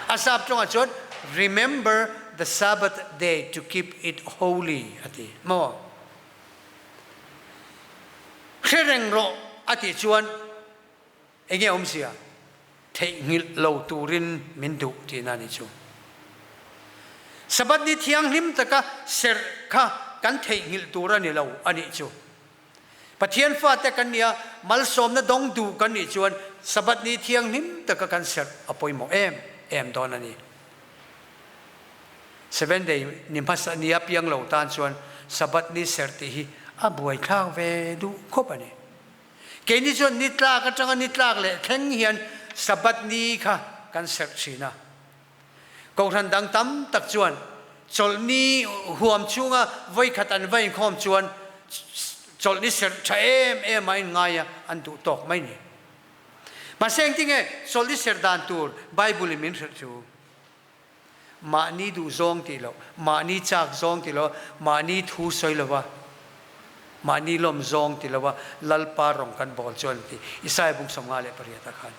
A sap tawngah chuan Remember the Sabbath day to keep it holy a ti. Maw? Hre reng rawh a tih chuan Enge awmzia? Theihnghilh lo turin min duh tihna a ni chu. Sabbath ni thianghlim taka serh kha kan theihnghilh tur a ni lo a nih chu. Pathian fate kan nia, malsawmna dawng duh kan nih chuan Sabbath ni thianghlim taka kan serh a pawimawh em em dawn a ni. Seventh day ni hmasa nia piang lo tan chuan Sabbath ni serh tih hi a buaithlak ve duh khawp a ni. Keini chuan ni tlak atanga ni tlak leh thleng hian Sabbath ni kha kan serh thin a. Kohhran dang tam tak chuan chawlhni huam chhunga vawikhat an va inkhawm chuan chawlhni serh tha em em a inngai a, an duh tawk mai ni. Mahse engtinge chawlhni serh dan tur Bible in min hrilh chu? Mahni duh zawng tih loh, mahni chak zawng tih loh, mahni thu sawi lova, mahni lawm zawng tih lova Lalpa rawng kan bawl chuan a ti. Isaiah bung 58 ah khan.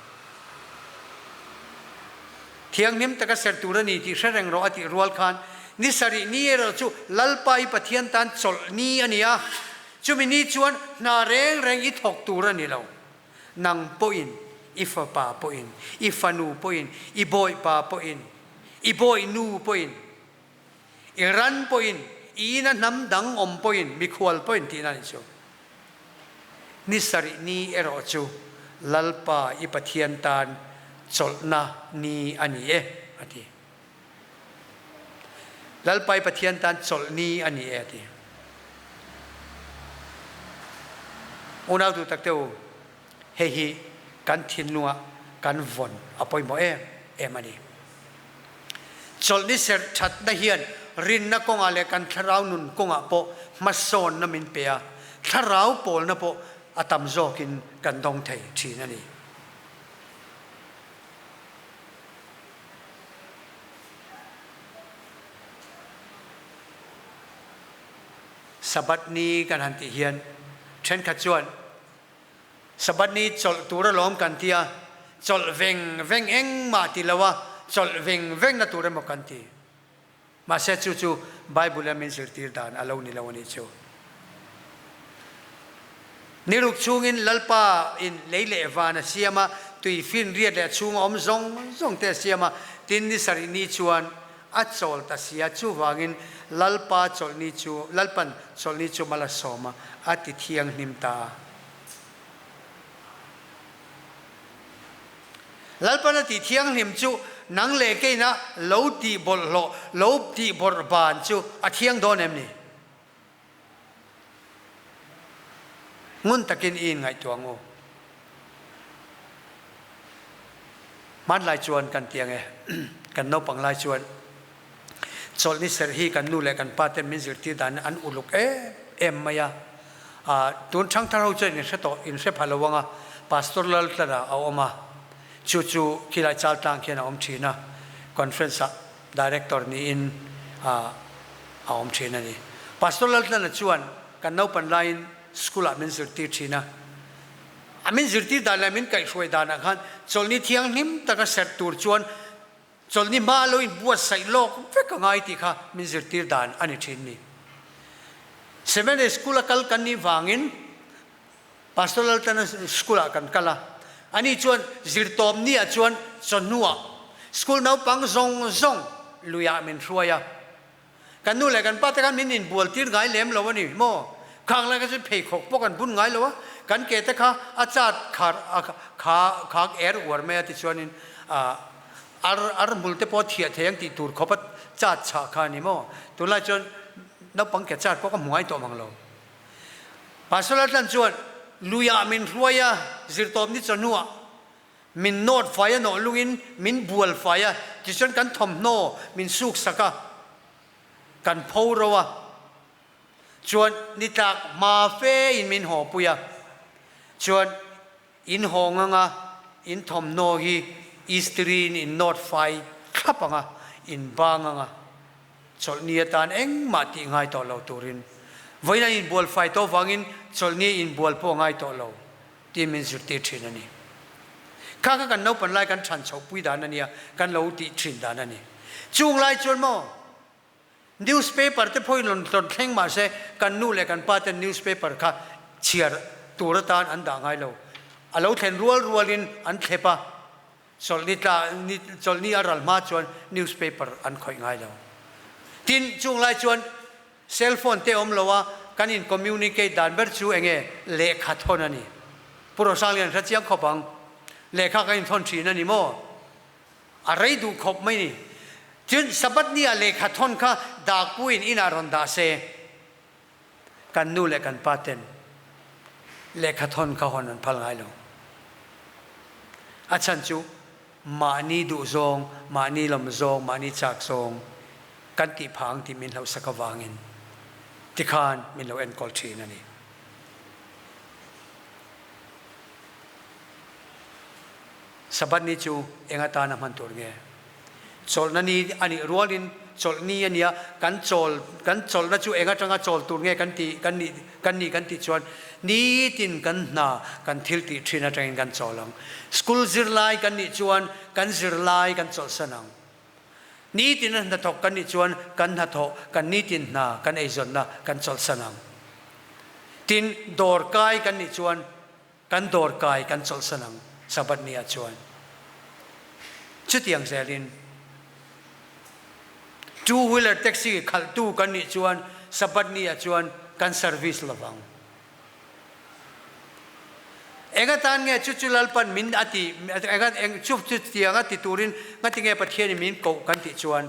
Thianghlim taka ser tur a ni tih hre reng rawh a tih rual khan ni sarih ni erawh chu Lalpa i Pathian tan chawlh ni a ni a, chumi ni chuan hna reng reng i thawk tur a ni lo. Nang pawhin, i fapa pawhin, i fanu pawhin, i bawipa pawhin, i bawihnu pawhin, i ran pawhin, i ina hnam dang awm pawhin, mikhual pawhin tihna a ni chu. Ni sarih ni erawh chu Lalpa i Pathian tan chawlhna ni a ni e, a ti. Lalpa i Pathian tan chawlh ni a ni e a ti. Unau duh tak te u, hei hi kan thinlungah kan vawn a pawimawh em em a ni. Chawlh ni serh thatna hian rinna kawngah leh kan thlarau nun kawngah pawh hmasawnna min pe a, thlarau pawlna pawh a tam zawkin kan dawng thei thin a ni. Sabbath ni kan han tih hian thenkhat chuan Sabbath ni chawlh tur alawm kan ti a, chawlh veng veng engmah ti lo a, chawlh veng vengna tur emaw kan ti. Mahse chu chu Bible-a min zirtir dan a lo ni lo a nih chu. Ni ruk chhungin Lalpa in lei leh van a siam a, tui finriat leh a chhunga awm zawng zawng te a siam a, tin ni sarih ni chuan a chawl ta si a, chuvangin Lalpa chawlhni chu Lalpan chawlhni chu mal a sawm a, a ti thianghlim ta a. Lalpan a tih thianghlim chu nang leh keina lo tih bawlhhlawh, lo tih bawrh ban chu a thiang dawn em ni? Ngun takin i inngaihtuah ang u. Hmanlai chuan kan ti ang e, kan naupang lai chuan chawlhni serh hi kan nu leh kan pa ten min zirtir dan an uluk em em mai a. Tun thangthar ho chuan in hre tawh, in hre pha lo ang a, Pastor Laltlana a awm a, chu chu khilai Chaltlang khian a awm thin a, conference ah Director niin a awm thin a ni. Pastor Laltlana chuan kan naupan laiin school ah min zirtir thin a. A min zirtir dan leh min kaihhruai danah khan chawlhni thianghlim taka serh tur chuan chawlhni hma lo inbuatsaih lawk vek a ngai tih kha min zirtir dan a ni thin ni. Seminary school a kal kan nih vangin Pastor Laltana school ah kan kal a, ani chuan zirtawp ni ah chuan chawhnu ah school naupang zawng zawng lui ah min hruai a, kan nu leh kan pa te khan min inbual tir ngai lem lo a ni maw, khang lai kha chuan pheikhawk pawh kan bun ngai lo a, kan ke te kha a chat khar a kha khak er uar mai a tichuanin ah ar ar hmul te pawh a thiah thei ang tih tur khawp a chat chhah kha a ni maw, tunlai chuan naupang ke chat pawh ka hmu ngai tawh mang lo. Pastor Laltlan chuan luiah min hruai a, zirtawpni chawhnuah min nawt fai a, nawh lungin min bual fai a, tichuan kan thawmhnaw min suk sak a, kan pho ro a, chuan ni tlak hma fe in min haw pui a, chuan in haw ngang a, in thawmhnaw hi istiri in in nawt fai thlap ang a, in bang ang a. Chawlhni atan engmah tih ngai tawh lo turin vawiin an inbual fai tawh vangin chawlhni inbual pawh a ngai tawh lo tiin min zirtir thin a ni. Kha kha kan naupan lai kan chhan chhoh pui dan a nia, kan lo tih thin dan a ni. Chung lai chuan maw newspaper te pawhin rawn tlawrh thleng mah se kan nu leh kan pa ten newspaper kha chhiar tur atan an dah ngai lo. A lo thlen rual rualin an thlep a. Chawlhni tla ni chawlhni a ral hma chuan newspaper an khawih ngai lo. Tin, chung lai chuan cell phone te awm lo a, kan in communicate dan ber chu enge lehkha thawn a ni. Pu Rosanglian hre chiang khawp ang. Lehkha kan in thawn thin a ni maw? A rei duh khawp mai ni. Tin, Sabbath ni ah lehkha thawn kha dakpuiin inah rawn dah se. Kan nu leh kan pa ten lehkha thawn kha hawn an phal ngai lo. A chhan chu mahni duh zawng, mahni lawm zawng, mahni chak zawng kan tih phah ang tih min hlauhsak avangin tikhan min lo enkawl thin a ni. Sabbath ni chu eng atana hman tur nge? Chawlhna ni a nih rualin chawlhni a nia, kan chawl, kan chawlhna chu eng atanga chawl tur nge kan tih, kan nih, kan nih kan tih chuan nitin kan hna, kan thil tih thin atangin kan chawl ang. School zirlai kan nih chuan kan zirlai kan chawlhsan ang. Nitin a hnathawk kan nih chuan kan hnathawh, kan nitin hna, kan eizawnna kan chawlhsan ang. Tin, dawrkai kan nih chuan Kan dawr kai kan chawlhsan ang Sabbath ni ah chuan. Chutiang zelin two wheeler taxi khalhtu kan nih chuan Sabbath ni ah chuan kan service lovang. Eng atan nge chu chu Lalpan min a ti eng eng chu chutiang a ti turin ngatinge Pathianin min koh kan tih chuan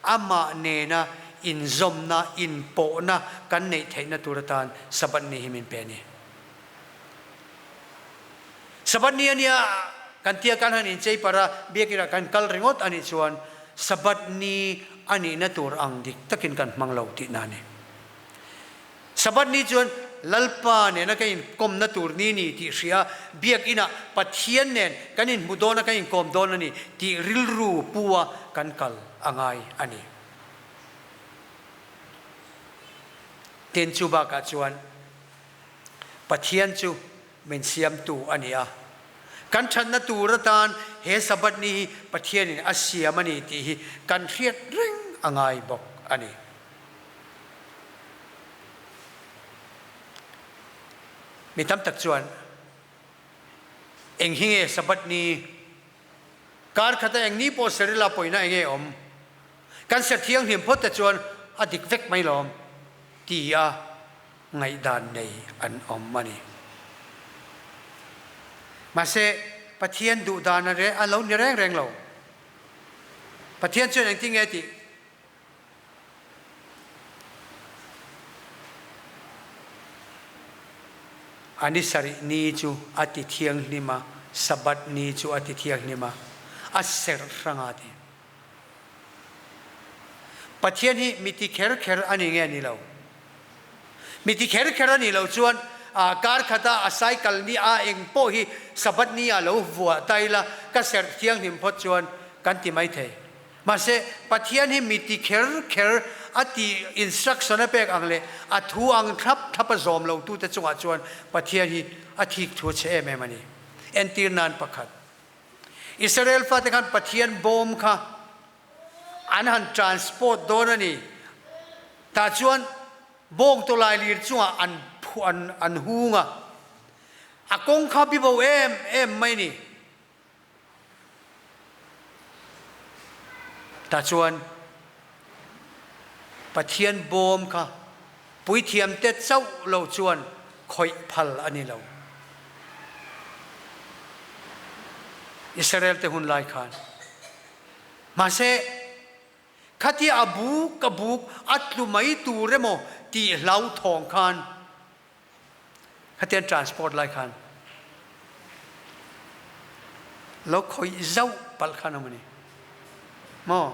amah nena inzawmna inpawhna kan neih theihna tur atan Sabbath ni hi min pe a ni. Sabbath ni a nia kan tia kan han inchei parh a, biakinah kan kal ringawt a nih chuan Sabbath ni a nihna tur ang dik takin kan hmang lo tihna a ni. Sabbath ni chuan Lalpa nena kan inkawmna tur ni ni tih hria biakinah Pathian nen kan inhmu dawn a, kan inkawm dawn a ni tih rilru pu a kan kal a ngai a ni. Tin chu bakah chuan Pathian chu min siamtu a ni a. Kan thatna tur atan he Sabbath ni hi Pathianin a siam a ni tih hi kan hriat reng a ngai bawk. a ni. Mi tam tak chuan eng hi nge Sabbath ni? Kar khata eng ni pawh ser ila pawina eng nge awm? Kan ser thianghlim phawt te chuan a dik vek mai lawm ti a ngaihdan nei an awm a ni. Mahse, Pathian duhdan a lo ni reng reng lo. Pathian chuan engtin nge tih? A ni sarih ni chu a ti thianghlim a, Sabbath ni chu a ti thianghlim a, a serh hrang a ti. Pathian hi mi ti kher kher a ni nge ni lo? Mi ti kher kher a nih loh chuan kar khata a cycle ni a eng pawh hi Sabbath ni ah lo vuah ta ila ka serh thianghlim phawt chuan kan ti mai thei. Mahse, Pathian hi mi ti kher kher a tih instruction a pek ang leh a thu ang thlap thlap a zawm lo tute chungah chuan Pathian hi a thik thu a chhe em em a ni. Entir nan pakhat. Israel fate khan Pathian bawm kha an han transport dawn a ni. Tah chuan bawng tawlailir chungah an an an hung a. A kawng kha bibo em em mai a ni. Tah chuan Pathian bawm kha puithiamte chauh lo chuan khawih phal a ni lo. Israel te hun lai khan. Mahse, khatia a buk a buk a tlu mai tur emaw tih hlauthawng khan Khatian transport lai khan lo khawih zauh palh khan awm a ni maw?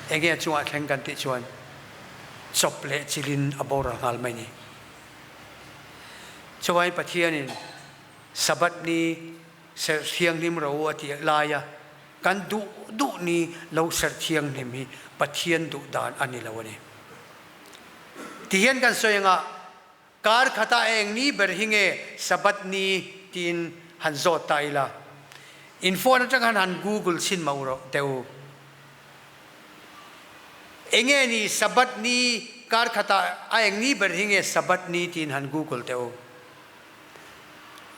Enge a chungah thleng kan tih chuan chawp leh chilin a boral nghal mai ni. Chuvangin Pathianin Sabbath ni serh thianghlim ro a tih laia Kan duh duh ni lo serh thianghlim hi Pathian duh dan a ni lo a ni. Tihian kan sawi anga kar khata eng ni ber hi nge Sabbath ni tiin han zawt ta ila. In phone atang khan han google chhin mauh rawh teh u. Enge ni Sabbath ni kar khata a eng ni ber hi nge Sabbath ni tiin han google teh u.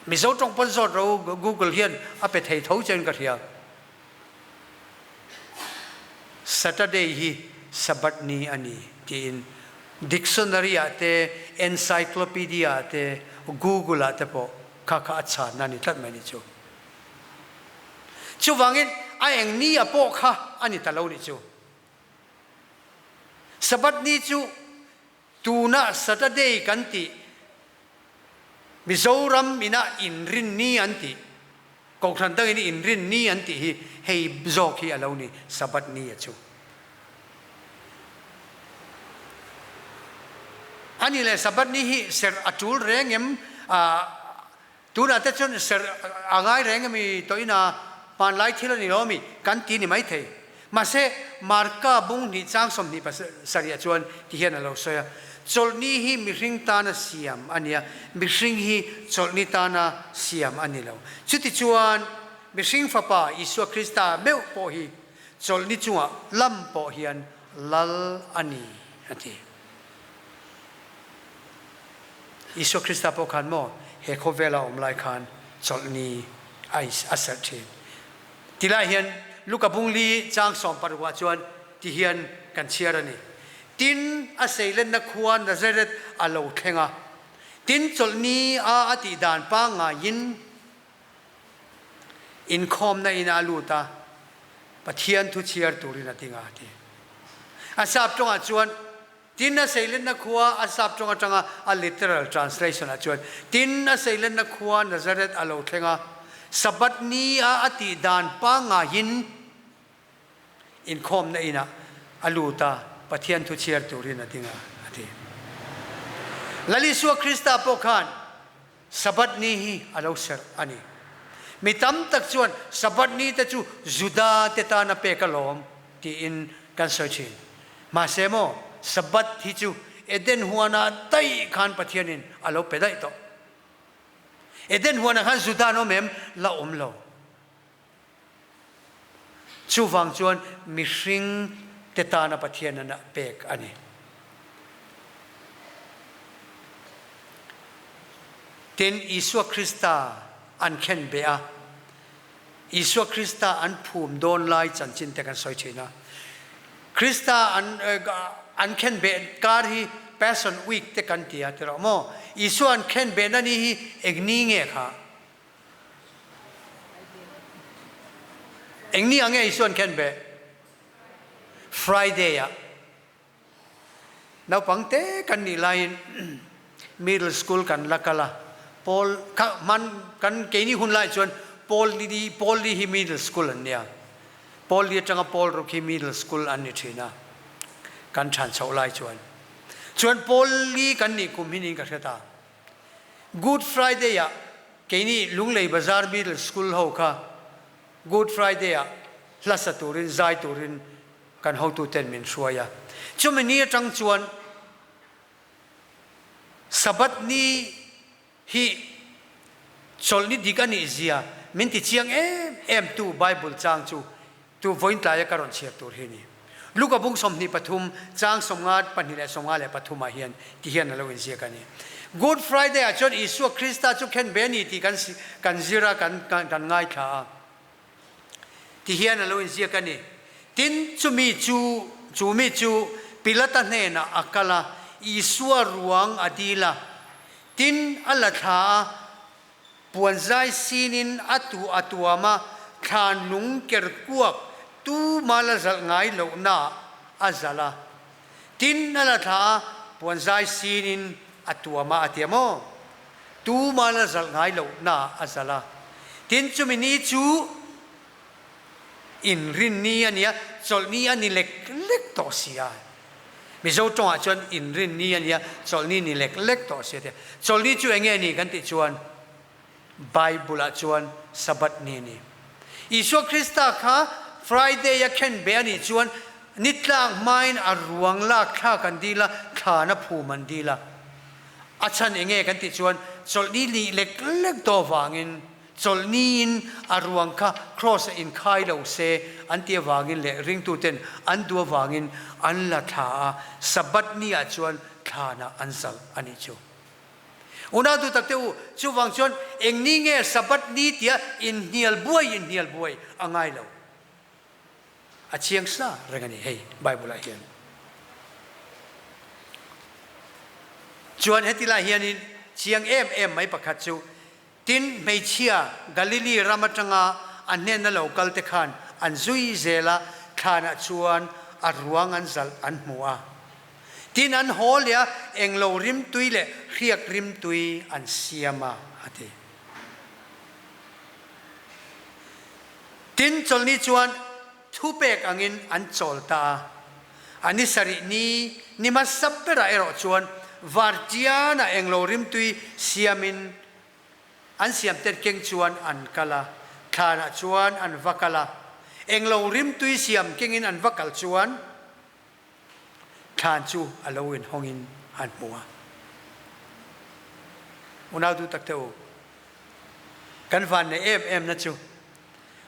Mizo tawng pawn zawt ro Google hian a pe thei tho chuan ka hria. Saturday hi Sabbath ni a ni tiin dictionary ah te, encyclopedia ah te, Google ah te pawh kha kha a chhanna a ni tlat mai ni chu. Chuvangin a eng ni a pawh kha a ni ta lo ni chu. Sabbath ni chu Tuna Saturday kan tih, Mizoram ina inrinni an tih, Kohhran dangin inrinni an tih hi hei zawk hi a lo ni, Sabbath ni a chu. A nih leh Sabbath ni hi serh a tul reng em? Tunah te chuan serh a ngai reng emi tawh ina hmanlai thil a ni lo ami kan ti ni maithei. Mahse, Marka bung hnih chang 20 pasarih ah chuan ti hian a lo sawi a, Chawlhni hi mihring tana siam a nia, mihring hi chawlhni tana siam a ni lo. Chutichuan, mihring Fapa Isua Krista meuh pawh hi chawlhni chungah lam pawh hian lal a ni, a ti. Isua Krista pawh khan maw he khawvela awm lai khan chawlhni a a serh thin. Tilai hian Luka bung li chang 16 ah chuan ti hian kan chhiar a ni. Tin, a seilenna khua Nazareth a lo thleng a. Tin, chawlhni a a tih dan pangngaiin inkhawmna in a lut a, Pathian thu chhiar turin a ding a, a ti. A sap tawngah chuan Tin a seilenna khua a sap tawng atanga a literal translation ah chuan Tin a seilenna khua Nazareth a lo thleng a, Sabbath ni a a tih dan pangngaiin inkhawmna inah a lut a, Pathian thu chhiar turin a ding a, a ti. Lal Isua Krista pawh khan Sabbath ni hi a lo serh a ni. Mi tam tak chuan Sabbath ni te chu Juda te tana pek alawm tiin kan sawi thin. Mahse maw, Sabbath hi chu Eden huanah daih khan Pathianin a lo pe daih tawh. Eden huanah khan Juda an awm em? La awm lo. Chuvang chuan mihring te tana Pathian an pek a ni. Tin, Isua Krista an khen beh a, Isua Krista an phum dawn lai chanchin te kan sawi thin a. Krista an an khen beh kar hi Passion Week te kan ti a ti rawh maw? Isua an khen behna ni hi eng ni nge kha? Eng ni ah nge Isua an khen beh? Friday ah. Naupang te kan nih laiin middle school kan la kal a, pawl kha hman kan keini hun lai chuan pawl li pawl li hi middle school an nia, pawl li atanga pawl ruk hi middle school an ni thin a, kan than chhoh lai chuan. Chuan pawl li kan nih kum hi niin ka hre ta. Good Friday ah keini Lunglei Bazar middle school ho kha Good Friday ah hlasa turin zai turin Kan hotuten min hruai a. Chumi ni atang chuan Sabbath ni hi chawlh ni dik a nih zia min ti chiang em em tu Bible chang chu tu vawiin tlaia ka rawn chhiar tur hi a ni. Luka bung 23 chang 50 pahnih leh 53 ah hian ti hian a lo inziak a ni. Good Friday ah chuan Isua Krista chu khen ve a ni tih kan kan zir a, kan kan ngaithla a. Ti hian a lo inziak a ni. Tin, chumi chu, chu mi chu Pilata hnenah a kal a, Isua ruang a dil a. Tin, a la thla a, puanzai sinin a tu a tuam a, thlan lung ker kuak tuma la zalh ngai lohnaah a zalh a. Tin, a la thla a, puanzai sinin a tuam a, a ti a maw? Tuman a zalh ngai lo na a zalh a. Tin, chumi ni chu inrin ni a nia, chawlh ni a ni lek lek tawh si a. Mizo tawngah chuan inrin ni a nia, chawlh ni ni lek lek tawh si a tia. Chawlh ni chu eng nge ni kan tih chuan Bible-ah chuan Sabbath ni a ni. Isua Krista kha Friday a khen beh a nih chuan ni tlak hmain a ruang lak thlak an dil a, thlan a phum an dil a. A chhan eng nge kan tih chuan chawlhni lih lek lek daw vangin chawlhniin a ruang kha Kraws-a inkhai lo se an tih avangin leh ringtuten an duh avangin an la thla a, Sabbath ni-ah chuan thlanah an zalh a nih chu. Unau duh takte u, chuvang chuan eng ni nge Sabbath ni tia inhnial buai inhnial buai a ngai lo. A chiang sa reng a ni hei Bible ah hian. Chuan heti lai hianin chiang em em mai pakhat chu tin hmeichhia Galilee ram atanga a hnena lo kal te khan an zui zel a, thlanah chuan a ruang an zalh an hmu a. Tin an haw leh a, englo rimtui leh hriak rimtui an siam a, a ti. Tin, chawlhni chuan thupek angin an chawl ta a. A ni sarih ni, ni hmasa berah erawh chuan vartianah englo rimtui siamin an siamtet keng chuan an kal a, thlanah chuan an va kal a. Englo rimtui siam kengin an va kal chuan thlan chu a lo inhawngin an hmu a. Unau duh takte u, Kan vanneih em em na chu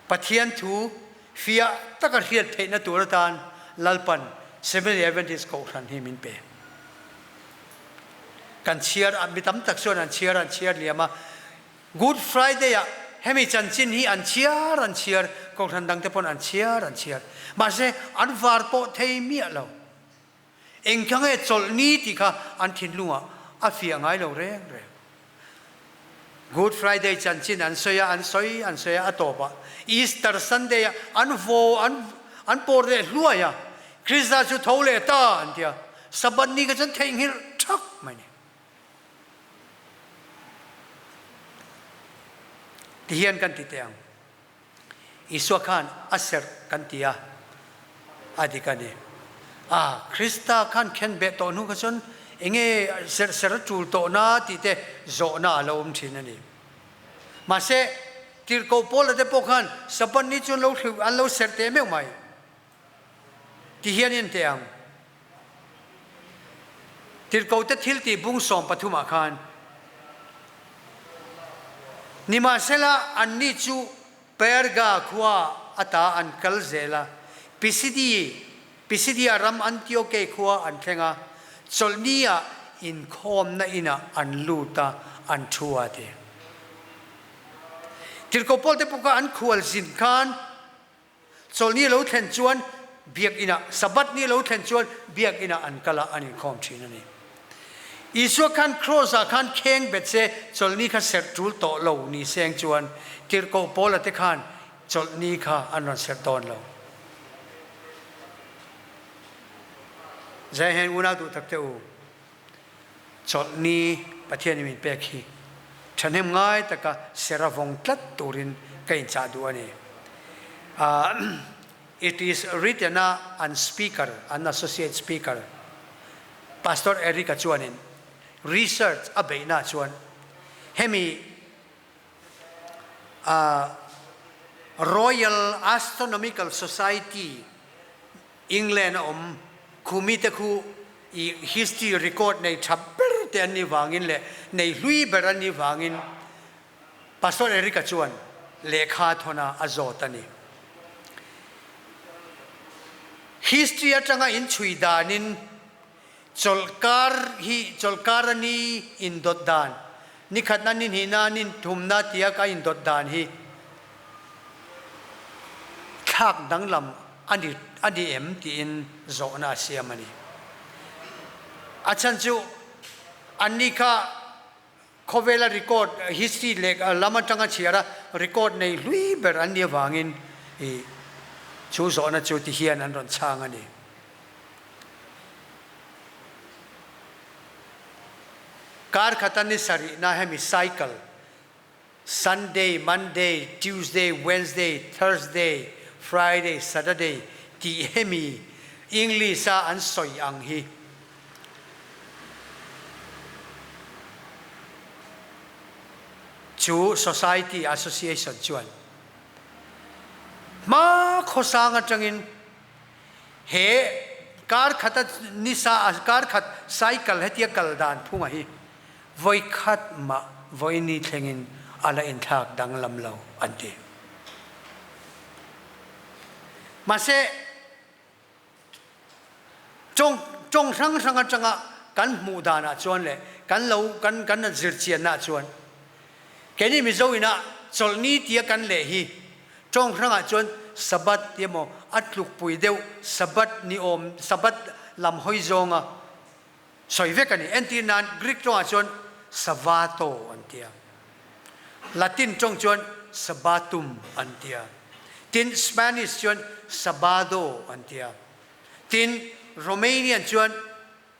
Pathian thu fiah taka hriat theihna tur atan Lalpan Seventh-day Adventist Kohhran hi min pe. Kan chhiar a, mi tam tak chuan an chhiar an chhiar liam a, Good Friday ah hemi chanchin hi an chhiar an chhiar, Kohhran dangte pawn an chhiar an chhiar. Mahse an var pawh thei miah lo. Engkha nge chawlh ni tih kha an thinlungah a fiah ngai lo reng reng. Good Friday chanchin an sawi a, an sawi an sawi a, a tawpah Easter Sunday ah an vaw an an pawr leh hluai a, Krista chu tho leh ta an ti a, Sabbath ni kha chuan theihnghilh thak mai ni. Tihian kan ti teh ang. Isua khan a serh kan ti a, a dik a ni. A, Krista khan khenbeh tawh hnu kha chuan enge serh serh a tul tawh na tih te zawhna a lo awm thin a ni. Mahse, Tirhkoh Paula te pawh khan Sabbath ni chu an lo hrilh, an lo serh teh meuh mai. Ti hian in teh ang. Tirhkohte thiltih bung 13 ah khan, Nimahsela anni chu Perga khua ah. ata an kal zel a, Pisidi, Pisidia ram Antiokei khua an thleng a, chawlhni-ah inkhawmna inah an lut a, an thu a ti. Tirhkoh Paul te pawh kha an khual zin khan chawlhni a lo thlen chuan biakinah, Sabbath ni a lo thlen chuan biakinah an kal a, an inkhawm thin a ni. Isua khan Kraws ah khan kheng bet se chawlhni kha serh tul tawh lo ni seng chuan Tirhkoh Paula te khan chawlhni kha an rawn serh dawn lo. Zai hian unau duh tak te u, chawlhni Pathian in min pek hi thahnem ngai taka serh a vawng tlat turin ka inchah duh a ni. It is written a an speaker, an associate speaker Pastor Eric-a chuanin research a beihna chuan hemi Royal Astronomical Society England a awm khumi te khu i history record nei tha ber te an nih vangin leh nei hlui ber an nih vangin Pastor Eric-a chuan lehkha thawna a zawt a ni. History atanga inchhui danin chawlhkar hi chawlhkar a ni indawt dan, ni khatna, ni hnihna, ni thumna tia ka indawt dan hi thlak danglam a ni a ni em tiin zawhna a siam a ni. A chhan chu anni kha Khawvela record history leh lam atanga chhiar a record nei hlui ber an nih avangin i chu zawhna chu ti hian an rawn chhang a ni. Kar khata ni sarihna hemi cycle, Sunday, Monday, Tuesday, Wednesday, Thursday, Friday, Saturday tih hemi English a an sawi ang hi Chu Society Association chuan hma khawsang atangin he kar khata nisa kar khat cycle hetia kal dan phunga hi vawi khat mah vawi ni thlengin a la inthlak danglam lo an ti. Mahse Tawng tawng hrang hrang atanga kan hmuh danah chuan leh kan lo kan kan zir chianna chuan keini Mizo ina chawlhni tia kan leh hi tawng hrangah chuan Sabbath ti emaw a tlukpui deuh Sabbath ni awm Sabbath lam hawi zawnga sawi vek a ni. Entir nan Greek tawngah chuan Savato an ti a, Latin tawng chuan Sabbatum an ti a, tin Spanish chuan Sabado an ti a, tin Romanian chuan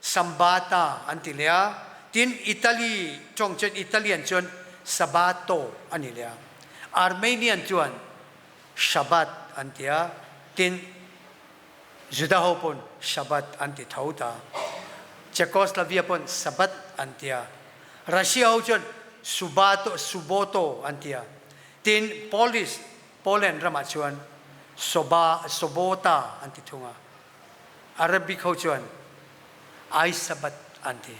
Sambata an ti leh a, tin Italy tawng chuan Italian chuan Sabato a ni leh a, Armenian chuan Shabbat an ti a, tin Juda ho pawn Shabbat an ti tho ta. Czechoslavia pawn Sabbath an ti a. Russia ho chuan Subato, Suboto an ti a. Tin, Polish, Poland ramah chuan Soba, Sobota an ti thung a. Arabic ho chuan I Sabbath an ti.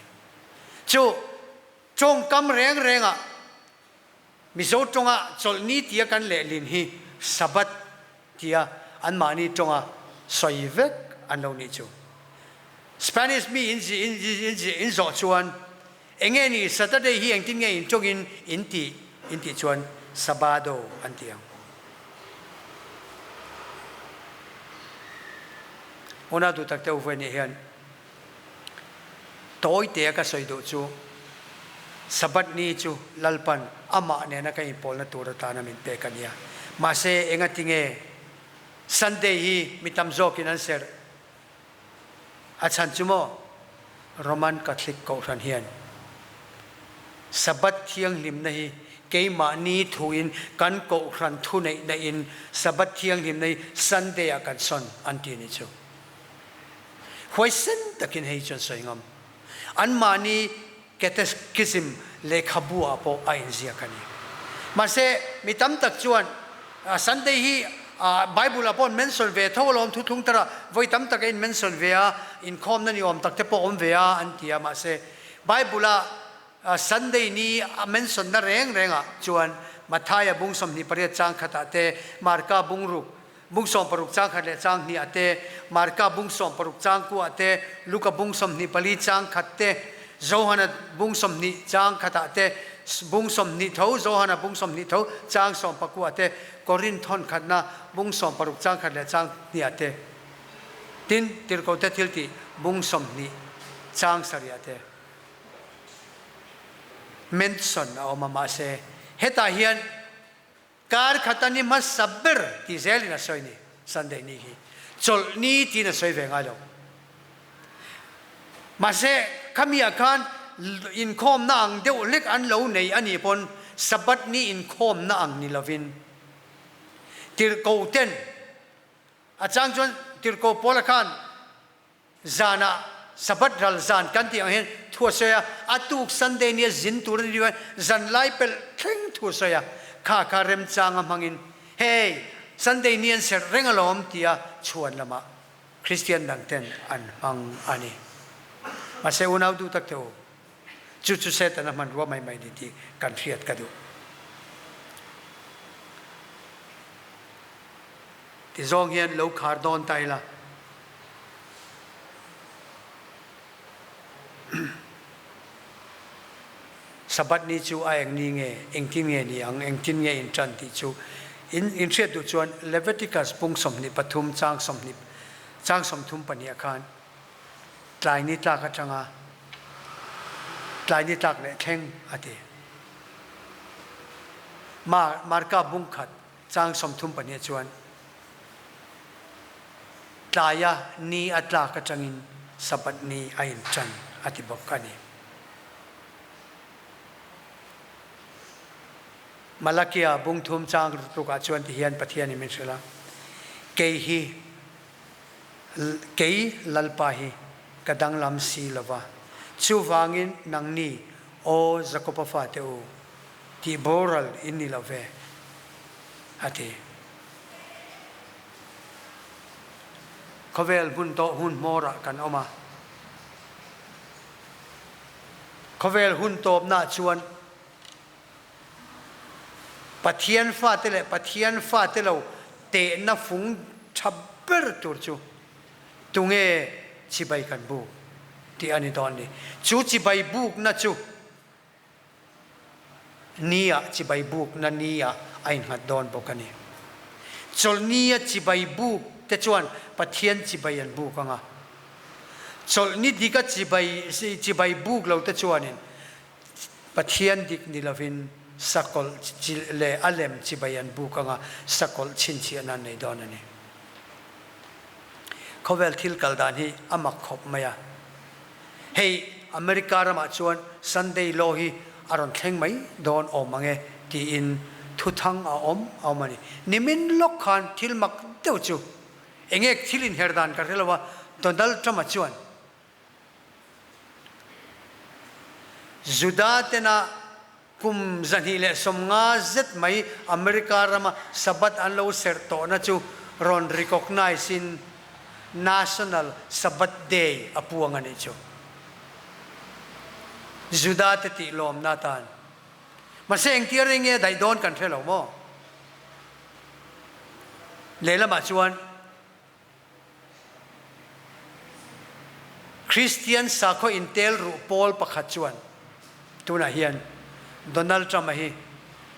Chu tawngkam reng rengah Mizo tawnga chawlhni tia kan lehlin hi Sabbath tia anmahni tawnga sawi vek an lo nih chu. Spanish mi in in zawh chuan enge ni Saturday hi engtin nge in tawngin in tih in tih chuan Sabado an ti ang. Unau duh tak te u vawi nih hian Tawitea ka sawi duh chu Sabbath ni chu Lalpan amah nena ka inpawlna tur atana min pek a nia. Mahse, engatinge Sunday hi mi tam zawkin an serh? A chhan chu maw? Roman Catholic Kohhran hian Sabbath thianghlimna hi keimahni thuin kan Kohhran thuneihna in Sabbath thianghlimna hi Sunday ah kan sawn an ti ni chu. Huaisen takin hei chuan sawi ngam. Anmahni Catechism lehkhabu ah pawh a inziak a ni. Mahse, mi tam tak chuan Sunday hi Bible ah pawh an mention ve tho alawm, thuthlung tara vawi tam tak a in mention ve a, inkhawmna ni awm tak te pawh awm ve a an ti a, mahse Bible ah Sunday ni a mention na reng reng ah chuan Mathaia bung 28 chang khat ah te, Marka bung ruk. Bung 60 chang khat leh chang hnih ah te, Marka bung 60 chang ku ah te, Luka bung 24 chang khat te, Johana bung 20 chang khat ah te, bung 20 tho Johana bung 20 tho chang 19 ah te, Korinth thawn khatna bung 60 chang khat leh chang hnih ah te, tin Tirhkohte thiltih bung 20 chang sarih ah te mention a awm a. Mahse hetah hian Kar khat a ni hmasa ber ti zelin a sawi ni. Sunday ni hi chawlh ni tiin a sawi ve ngai lo. Mahse, khami ah khan inkhawmna ang deuh hlek an lo nei a nih pawn Sabbath ni inkhawmna ang ni lovin tirhkoh ten a chang chuan tirhkoh Paula khan Zanah Sabbath ral zan kan tih ang hian thu a sawi a, a tuk Sunday nia zin tur a ni deuh a, zan lai pelh thleng thu a sawi a, kha kha remchanga hmangin hei Sunday ni an serh reng alawm tia chhuan lamah Kristian dangten an hmang a ni. Mahse unau duh tak teh u, chu chu Satan a hmanrua mai mai ni tih kan hriat ka duh. Ti zawng hian lo khar dawn ta ila. Sabbath ni chu a eng ni nge, engtin nge ni ang, engtin nge in tan tih chu in inhriat duh chuan Leviticus pung 23 chang 20 chang 32 ah khan tlai ni tlak atanga tlai ni tlak leh thleng a ti. Marka bung khat Chang 32 chuan tlaia ni a tlak atangin Sabbath ni a intan a ti bawk a ni. Malakia bung thum chang rukah chuan ti hian Pathianin min hrilh a, Kei hi, kei Lalpa hi ka danglam si lova, chuvangin nangni, aw Jakoba fate u, Tih boral in ni lo ve, a ti. Khawvel hmun tawh hun hmawrah kan awm a. Khawvel hun tawpnaah chuan Pathian fate leh Pathian fate lo tehna fung tha ber tur chu tunge chibai kan buk tih a ni dawn ni. Chu chibai bukna chu Ni ah chibai bukna ni ah a innghat dawn bawk a ni. Chawlhni a chibai buk te chuan Pathian chibai an buk ang a. Chawlhni dik a chibai chibai buk lo te chuanin Pathian dik ni lovin sakawlh leh a lem chibai an buk ang a, sakawlh chhinchhiahna an nei dawn a ni. Khawvel thil kal dan hi a mak khawp mai a. Hei America ramah chuan Sunday law hi a rawn thleng mai dawn awm ang e tiin thuthang a awm a awm a ni. Nimin lawk khan thil mak deuh chu enge thil inher dan ka hre lo a, Donald Trump-a chuan Juda tena Kum 250 zet mai America rama Sabbath an lo serh tawhna chu rawn recognise in National Sabbath Day a puang a nih chu. Juda te tih lawmna atan. Mahse engtia rei nge a daih dawn kan hre lo maw? Lehlamah chuan Kristian sakhaw intel ruh pawl pakhat chuan tunah hian Donald Trump-a hi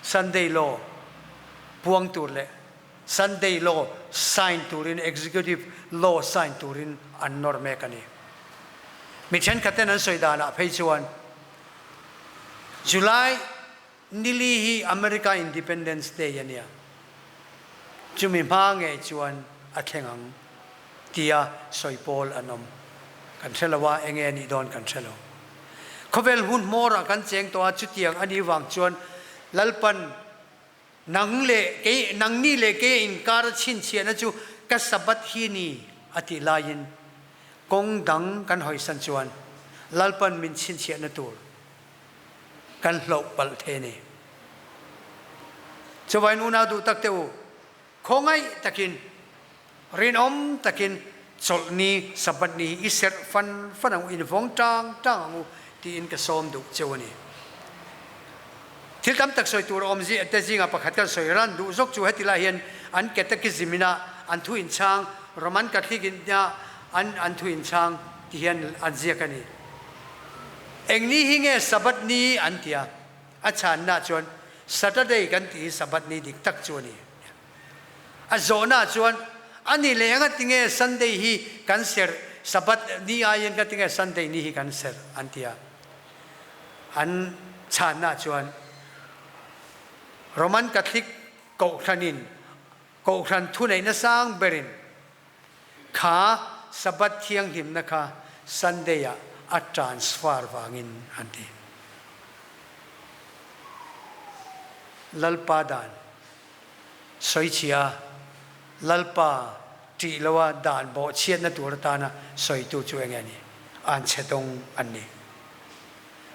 Sunday Law puang tur leh Sunday Law sign turin, Executive Law sign turin an nawr mek a ni. Mi thenkhatten an sawi danah phei chuan July Nili hi America Independence Day a nia, chumi hma ngei chuan a thleng ang tia sawi pawl an awm. Kan hre lo a, enge a nih dawn kan hre lo. Khawvel hun hmawrah kan cheng tawh a, chutiang a nih vang chuan Lalpan nang leh kei, nangni leh kei a inkar a chhinchhiahna chu ka Sabbath hi ni a tih laiin kawng dang kan hawisan chuan Lalpan min chhinchhiahna tur kan hloh palh thei a ni. Chuvain unau duh tak te u, khawngaih takin, rinawm takin chawlhni, Sabbath ni hi i serh fan fan ang u, in vawng tang tang ang u tiin ka sawm duh cheu a ni. Thil tam tak sawi tur a awm te zingah pakhat kan sawi ran duh zawk chu heti lai hian an catechism ina. an thu inchhang Roman Catholic in nia an an thu inchhang ti hian an ziak a ni. Eng ni hi nge Sabbath ni an ti a, a chhanna chuan Saturday kan tih hi Sabbath ni dik tak chu a ni. A zawhna chuan a ni leh anga tinge Sunday hi kan serh, Sabbath ni aiin ka tinge Sunday ni hi kan serh an ti a. An chhanna chuan Roman Catholic Kohhranin Kohhran thuneihna sang berin kha Sabbath thianghlimna kha Sunday ah a transfer vangin an ti. Lalpa dan sawichhia Lalpa ṭih loa dan bawhchhiatna tur atana sawitu chu enge ni? Anchhe dawng an ni.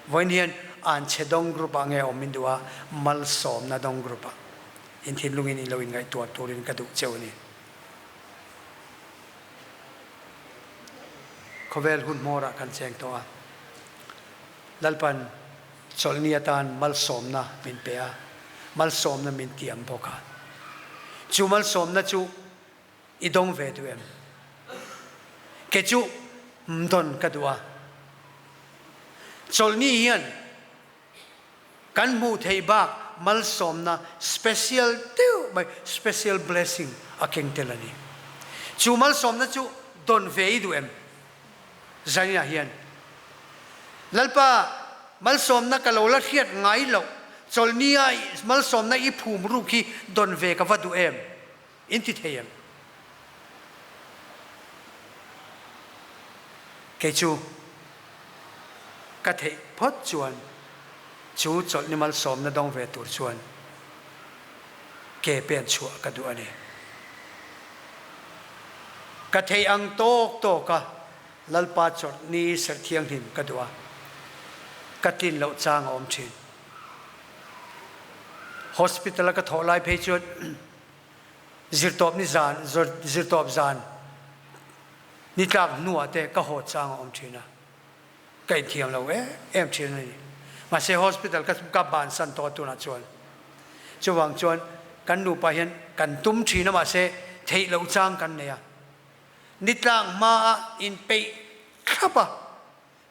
Vawiin hian anchhe dawng group ah nge awm in duh a, malsawmna dawng group ah in thinlungin in lo inngaihtuah turin ka duh cheu a ni. Khawvel hun hmawrah kan cheng tawh a, Lalpan chawlhni atan malsawmna min pe a, malsawmna min tiam bawk a. Chu malsawmna chu i dawng ve duh em? Kei chu mdawn ka duh a. Chawlhni hian Kan hmuh theih bak malsawmna special deuh mai, special blessing, a keng tel a ni. Chu malsawmna chu dawn ve i duh em? Zaninah hian Lalpa malsawmna ka lo la hriat ngai loh, chawlhnia malsawmna i phum ruk hi dawn ve ka va duh em? In ti thei em? Kei chu ka theih phawt chuan chu chawlhni malsawmna dawng ve tur chuan ke pen chhuah ka duh a ni. Ka theih ang tawk tawk a Lalpa chawlhni serh thianghlim ka duh a, ka tlin loh chang a awm thin. Hospital a ka thawh lai phei chuan Zirtawp ni zan, zirtawp zan ni tlak hnuah te ka haw chang a awm thin a, ka inthiam lo em em thin a ni. Mahse hospital ka ka bansan tawh a tunah chuan. Chuvang chuan kan nupa hian kan tum thin a mahse theih loh chang kan nei a. Ni tlak hmaah inpeih thlap a.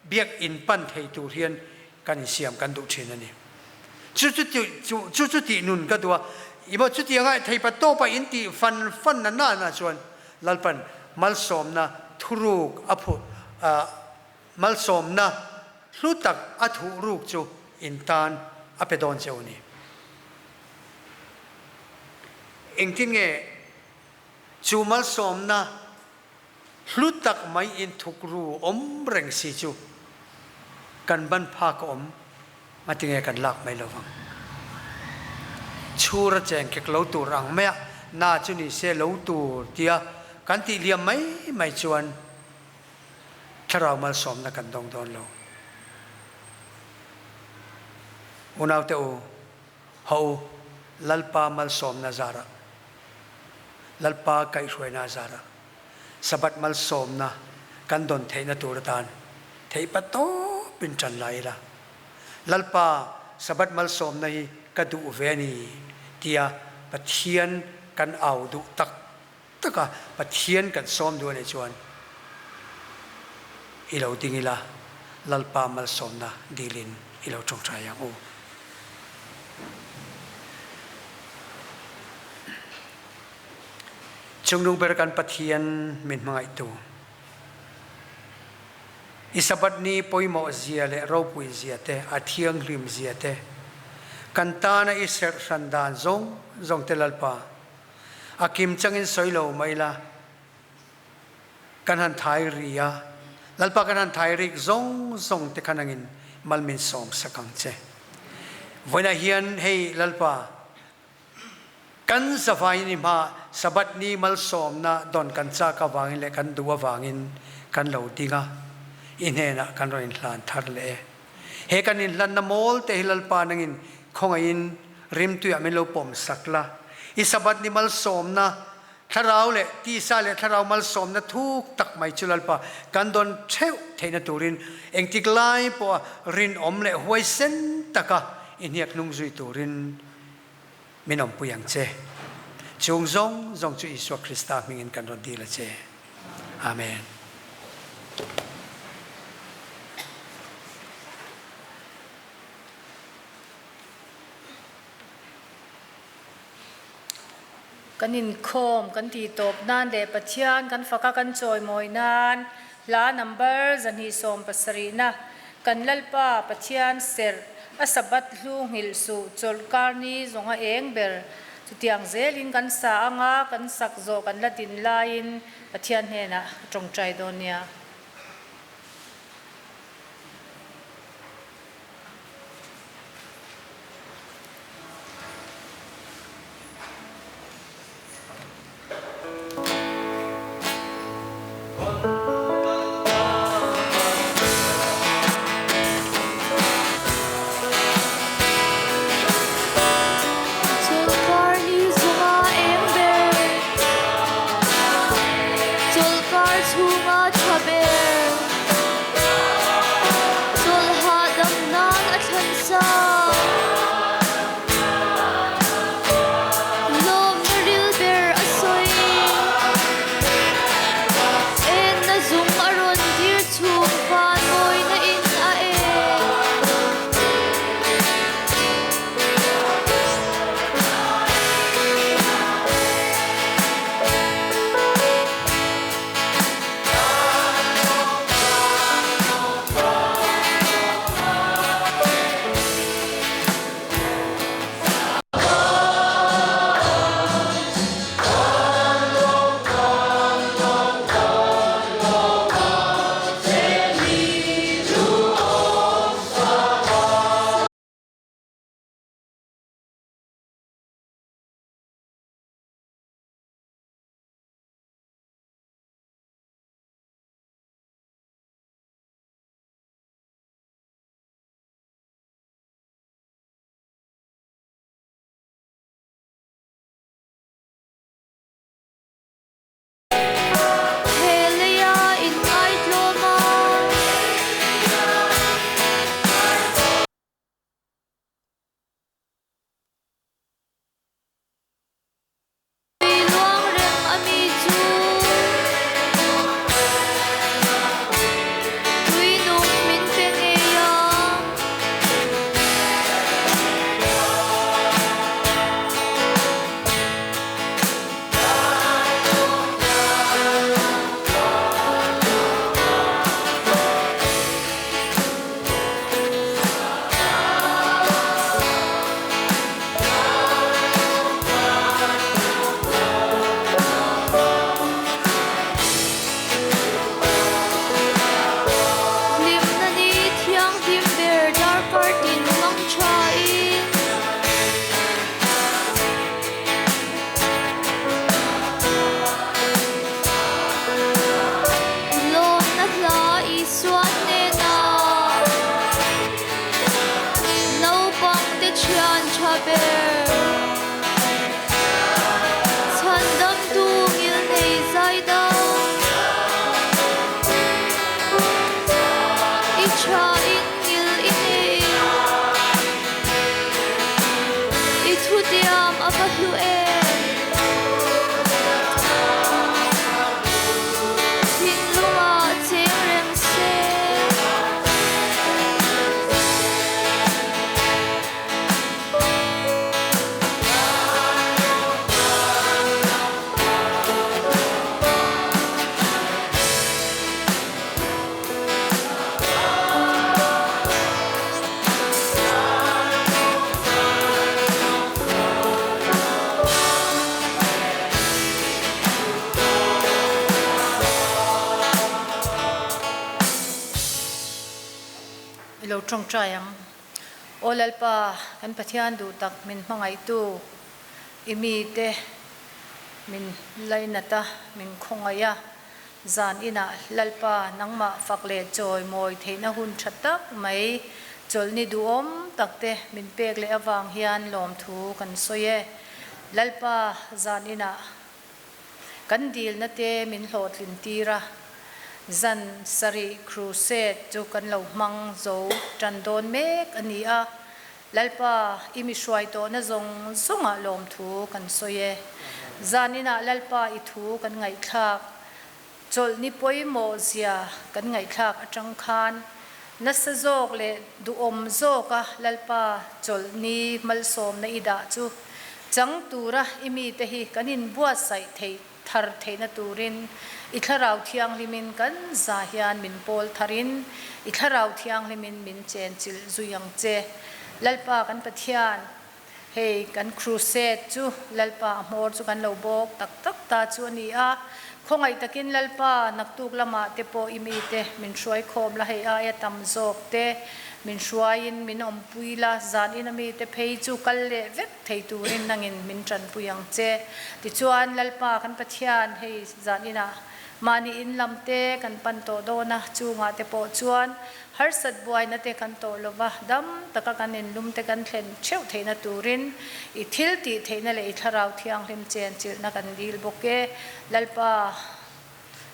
Biak in pan thei tur hian kan insiam kan duh thin a ni. Chu chu ti chu chu chu tih nun ka duh a, i maw chutianga theipa tawpa in tih fan fan na na na chuan Lalpan malsawmna thuruk a phu ah malsawmna hlu tak a thuh ruk chu in tan a pe dawn che u ni. Engtin nge chu malsawmna Hlu tak mai in thukru awm reng si chu kan ban phak a awm a tinge kan lak mai lovang. Chhur a cheng kek lo tur ang mai a, na chu ni se lo tur tia kan tih liam mai mai chuan thlarau malsawmna kan dawng dawn lo. Unaute u, ho u, Lalpa malsawmna zarah, Lalpa kaihhruaina zarah Sabbath malsawmna kan dawn theihna tur atan theihpa tawpin ṭan la ila. Lalpa, Sabbath malsawmna hi ka duh ve a ni tia Pathian kan au duh tak tak a, Pathian kan sawm duh a nih chuan i lo ding ila, Lalpa malsawmna dilin i lo ṭawngṭai ang u. Cungnung ber kan Pathian min hmangaihtu. I Sabbath ni pawimawh zia le ropui zia te, a thianghlim zia te, kan tana i serh hran dan zawng zawng te Lalpa, a kim changin sawi lo mai la, kan han thai ri a, Lalpa kan han thai rik zawng zawng te kha nangin mal min sawm sak ang che. Vawiinah hian hei Lalpa, Kan zavai ni hma Sabbath ni malsawmna dawn kan chak avangin leh kan duh avangin kan lo ding a, i hnenah kan rawn inhlan thar leh e. He kan inhlanna mawl te hi Lalpa nangin khawngaihin rimtuiah min lo pawm sak la. I Sabbath ni malsawmna thlarau leh tisa leh thlarau malsawmna thuk tak mai chu Lalpa kan dawn theuh theihna turin engtik lai pawha rinawm leh huaisen taka i hniak hnung zui turin min awmpui ang che. Chung zawng zawng chu Isua Krista hmingin kan rawn dil a che. Amen. Kan inkhawm kan tih tawp nan leh Pathian kan faka kan chawimawi nan hla number 270 na kan Lalpa Pathian serh a Sabbath hlu nghilh suh chawlh kar ni zawnga eng ber chutiang zelin kan sa anga kan sak zawh kan la din laiin Pathian hnenah a tawngtai dawn nia. Chawlhkar ni zunga eng ber, chawlhkar chhunga tha ber. Chawlhah dam nan a thlan sa. Lawmna ril ber a sawi. Enna zung a rawn dir chhung van mawina in a eng. He leia inngaihtlawm a. Tui luang reng a mi chu tui nung min pe ngei a. Hlimna ni thianghlim ber darkar tin mang tha in. Lawmna hla Isua hnenah naupangte thian tha ber. Chhandamtu ngilnei zaidam. I tha in ngil i nei. I thutiam a va hlu em. Thinlungah cheng reng se. I lo tawngtai ang. Aw Lalpa, kan Pathian duh tak min hmangaihtu, i mite min lainat a, min khawngaih a, Zan inah Lalpa nangmah fak leh chawi mawi theihna hun tha tak mai chawlhni duhawm tak te min pek leh avang hian lawmthu kan sawi e. Lalpa zan inah kan dilna te min hlawhtlin tir a, zan sarih crusade chu kan lo hmang zo tan dawn mek a ni a. Lalpa, i mi hruai tawhna zawng zawngah lawmthu kan sawi e. Zaninah Lalpa i thu kan ngaihthlak Chawlhni pawimawh zia kan ngaihthlak atang khan nasa zawk leh duhawm zawka Lalpa chawlhni malsawmna i dah chu chang tura i mite hi kan inbuatsaih theih thar theihna turin i Thlarau Thianghlimin kan za hian min pawl tharin i Thlarau Thianghlimin min chenchilh zui ang che. Lalpa kan Pathian. Hei kan crusade chu Lalpa a hmawr chu kan lo bawk tak tak ta chu a ni a, khawngaih takin Lalpa naktuk lamah te pawh i mite min hruai khawm la, hei aia tam zawk te min hruaiin min awmpui la, zan ina mite phei chu kal leh vek thei turin nangin min tanpui ang che. Tichuan Lalpa kan Pathian hei zan inah mahni in lam te kan pan tawh dawn a, chungah te pawh chuan Harsat buaina te kan tawh lova, dam taka kan inlum te kan thlen theuh theihna turin i thil tih theihna leh i thlarau thianghlim chen chilhna kan dil bawk e. Lalpa,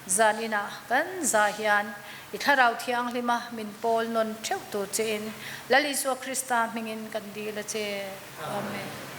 zan inah kan za hian i thlarau thianghlima min pawl nawn theuh tur chein Lal Isua Krista hmingin kan dil a che. Amen.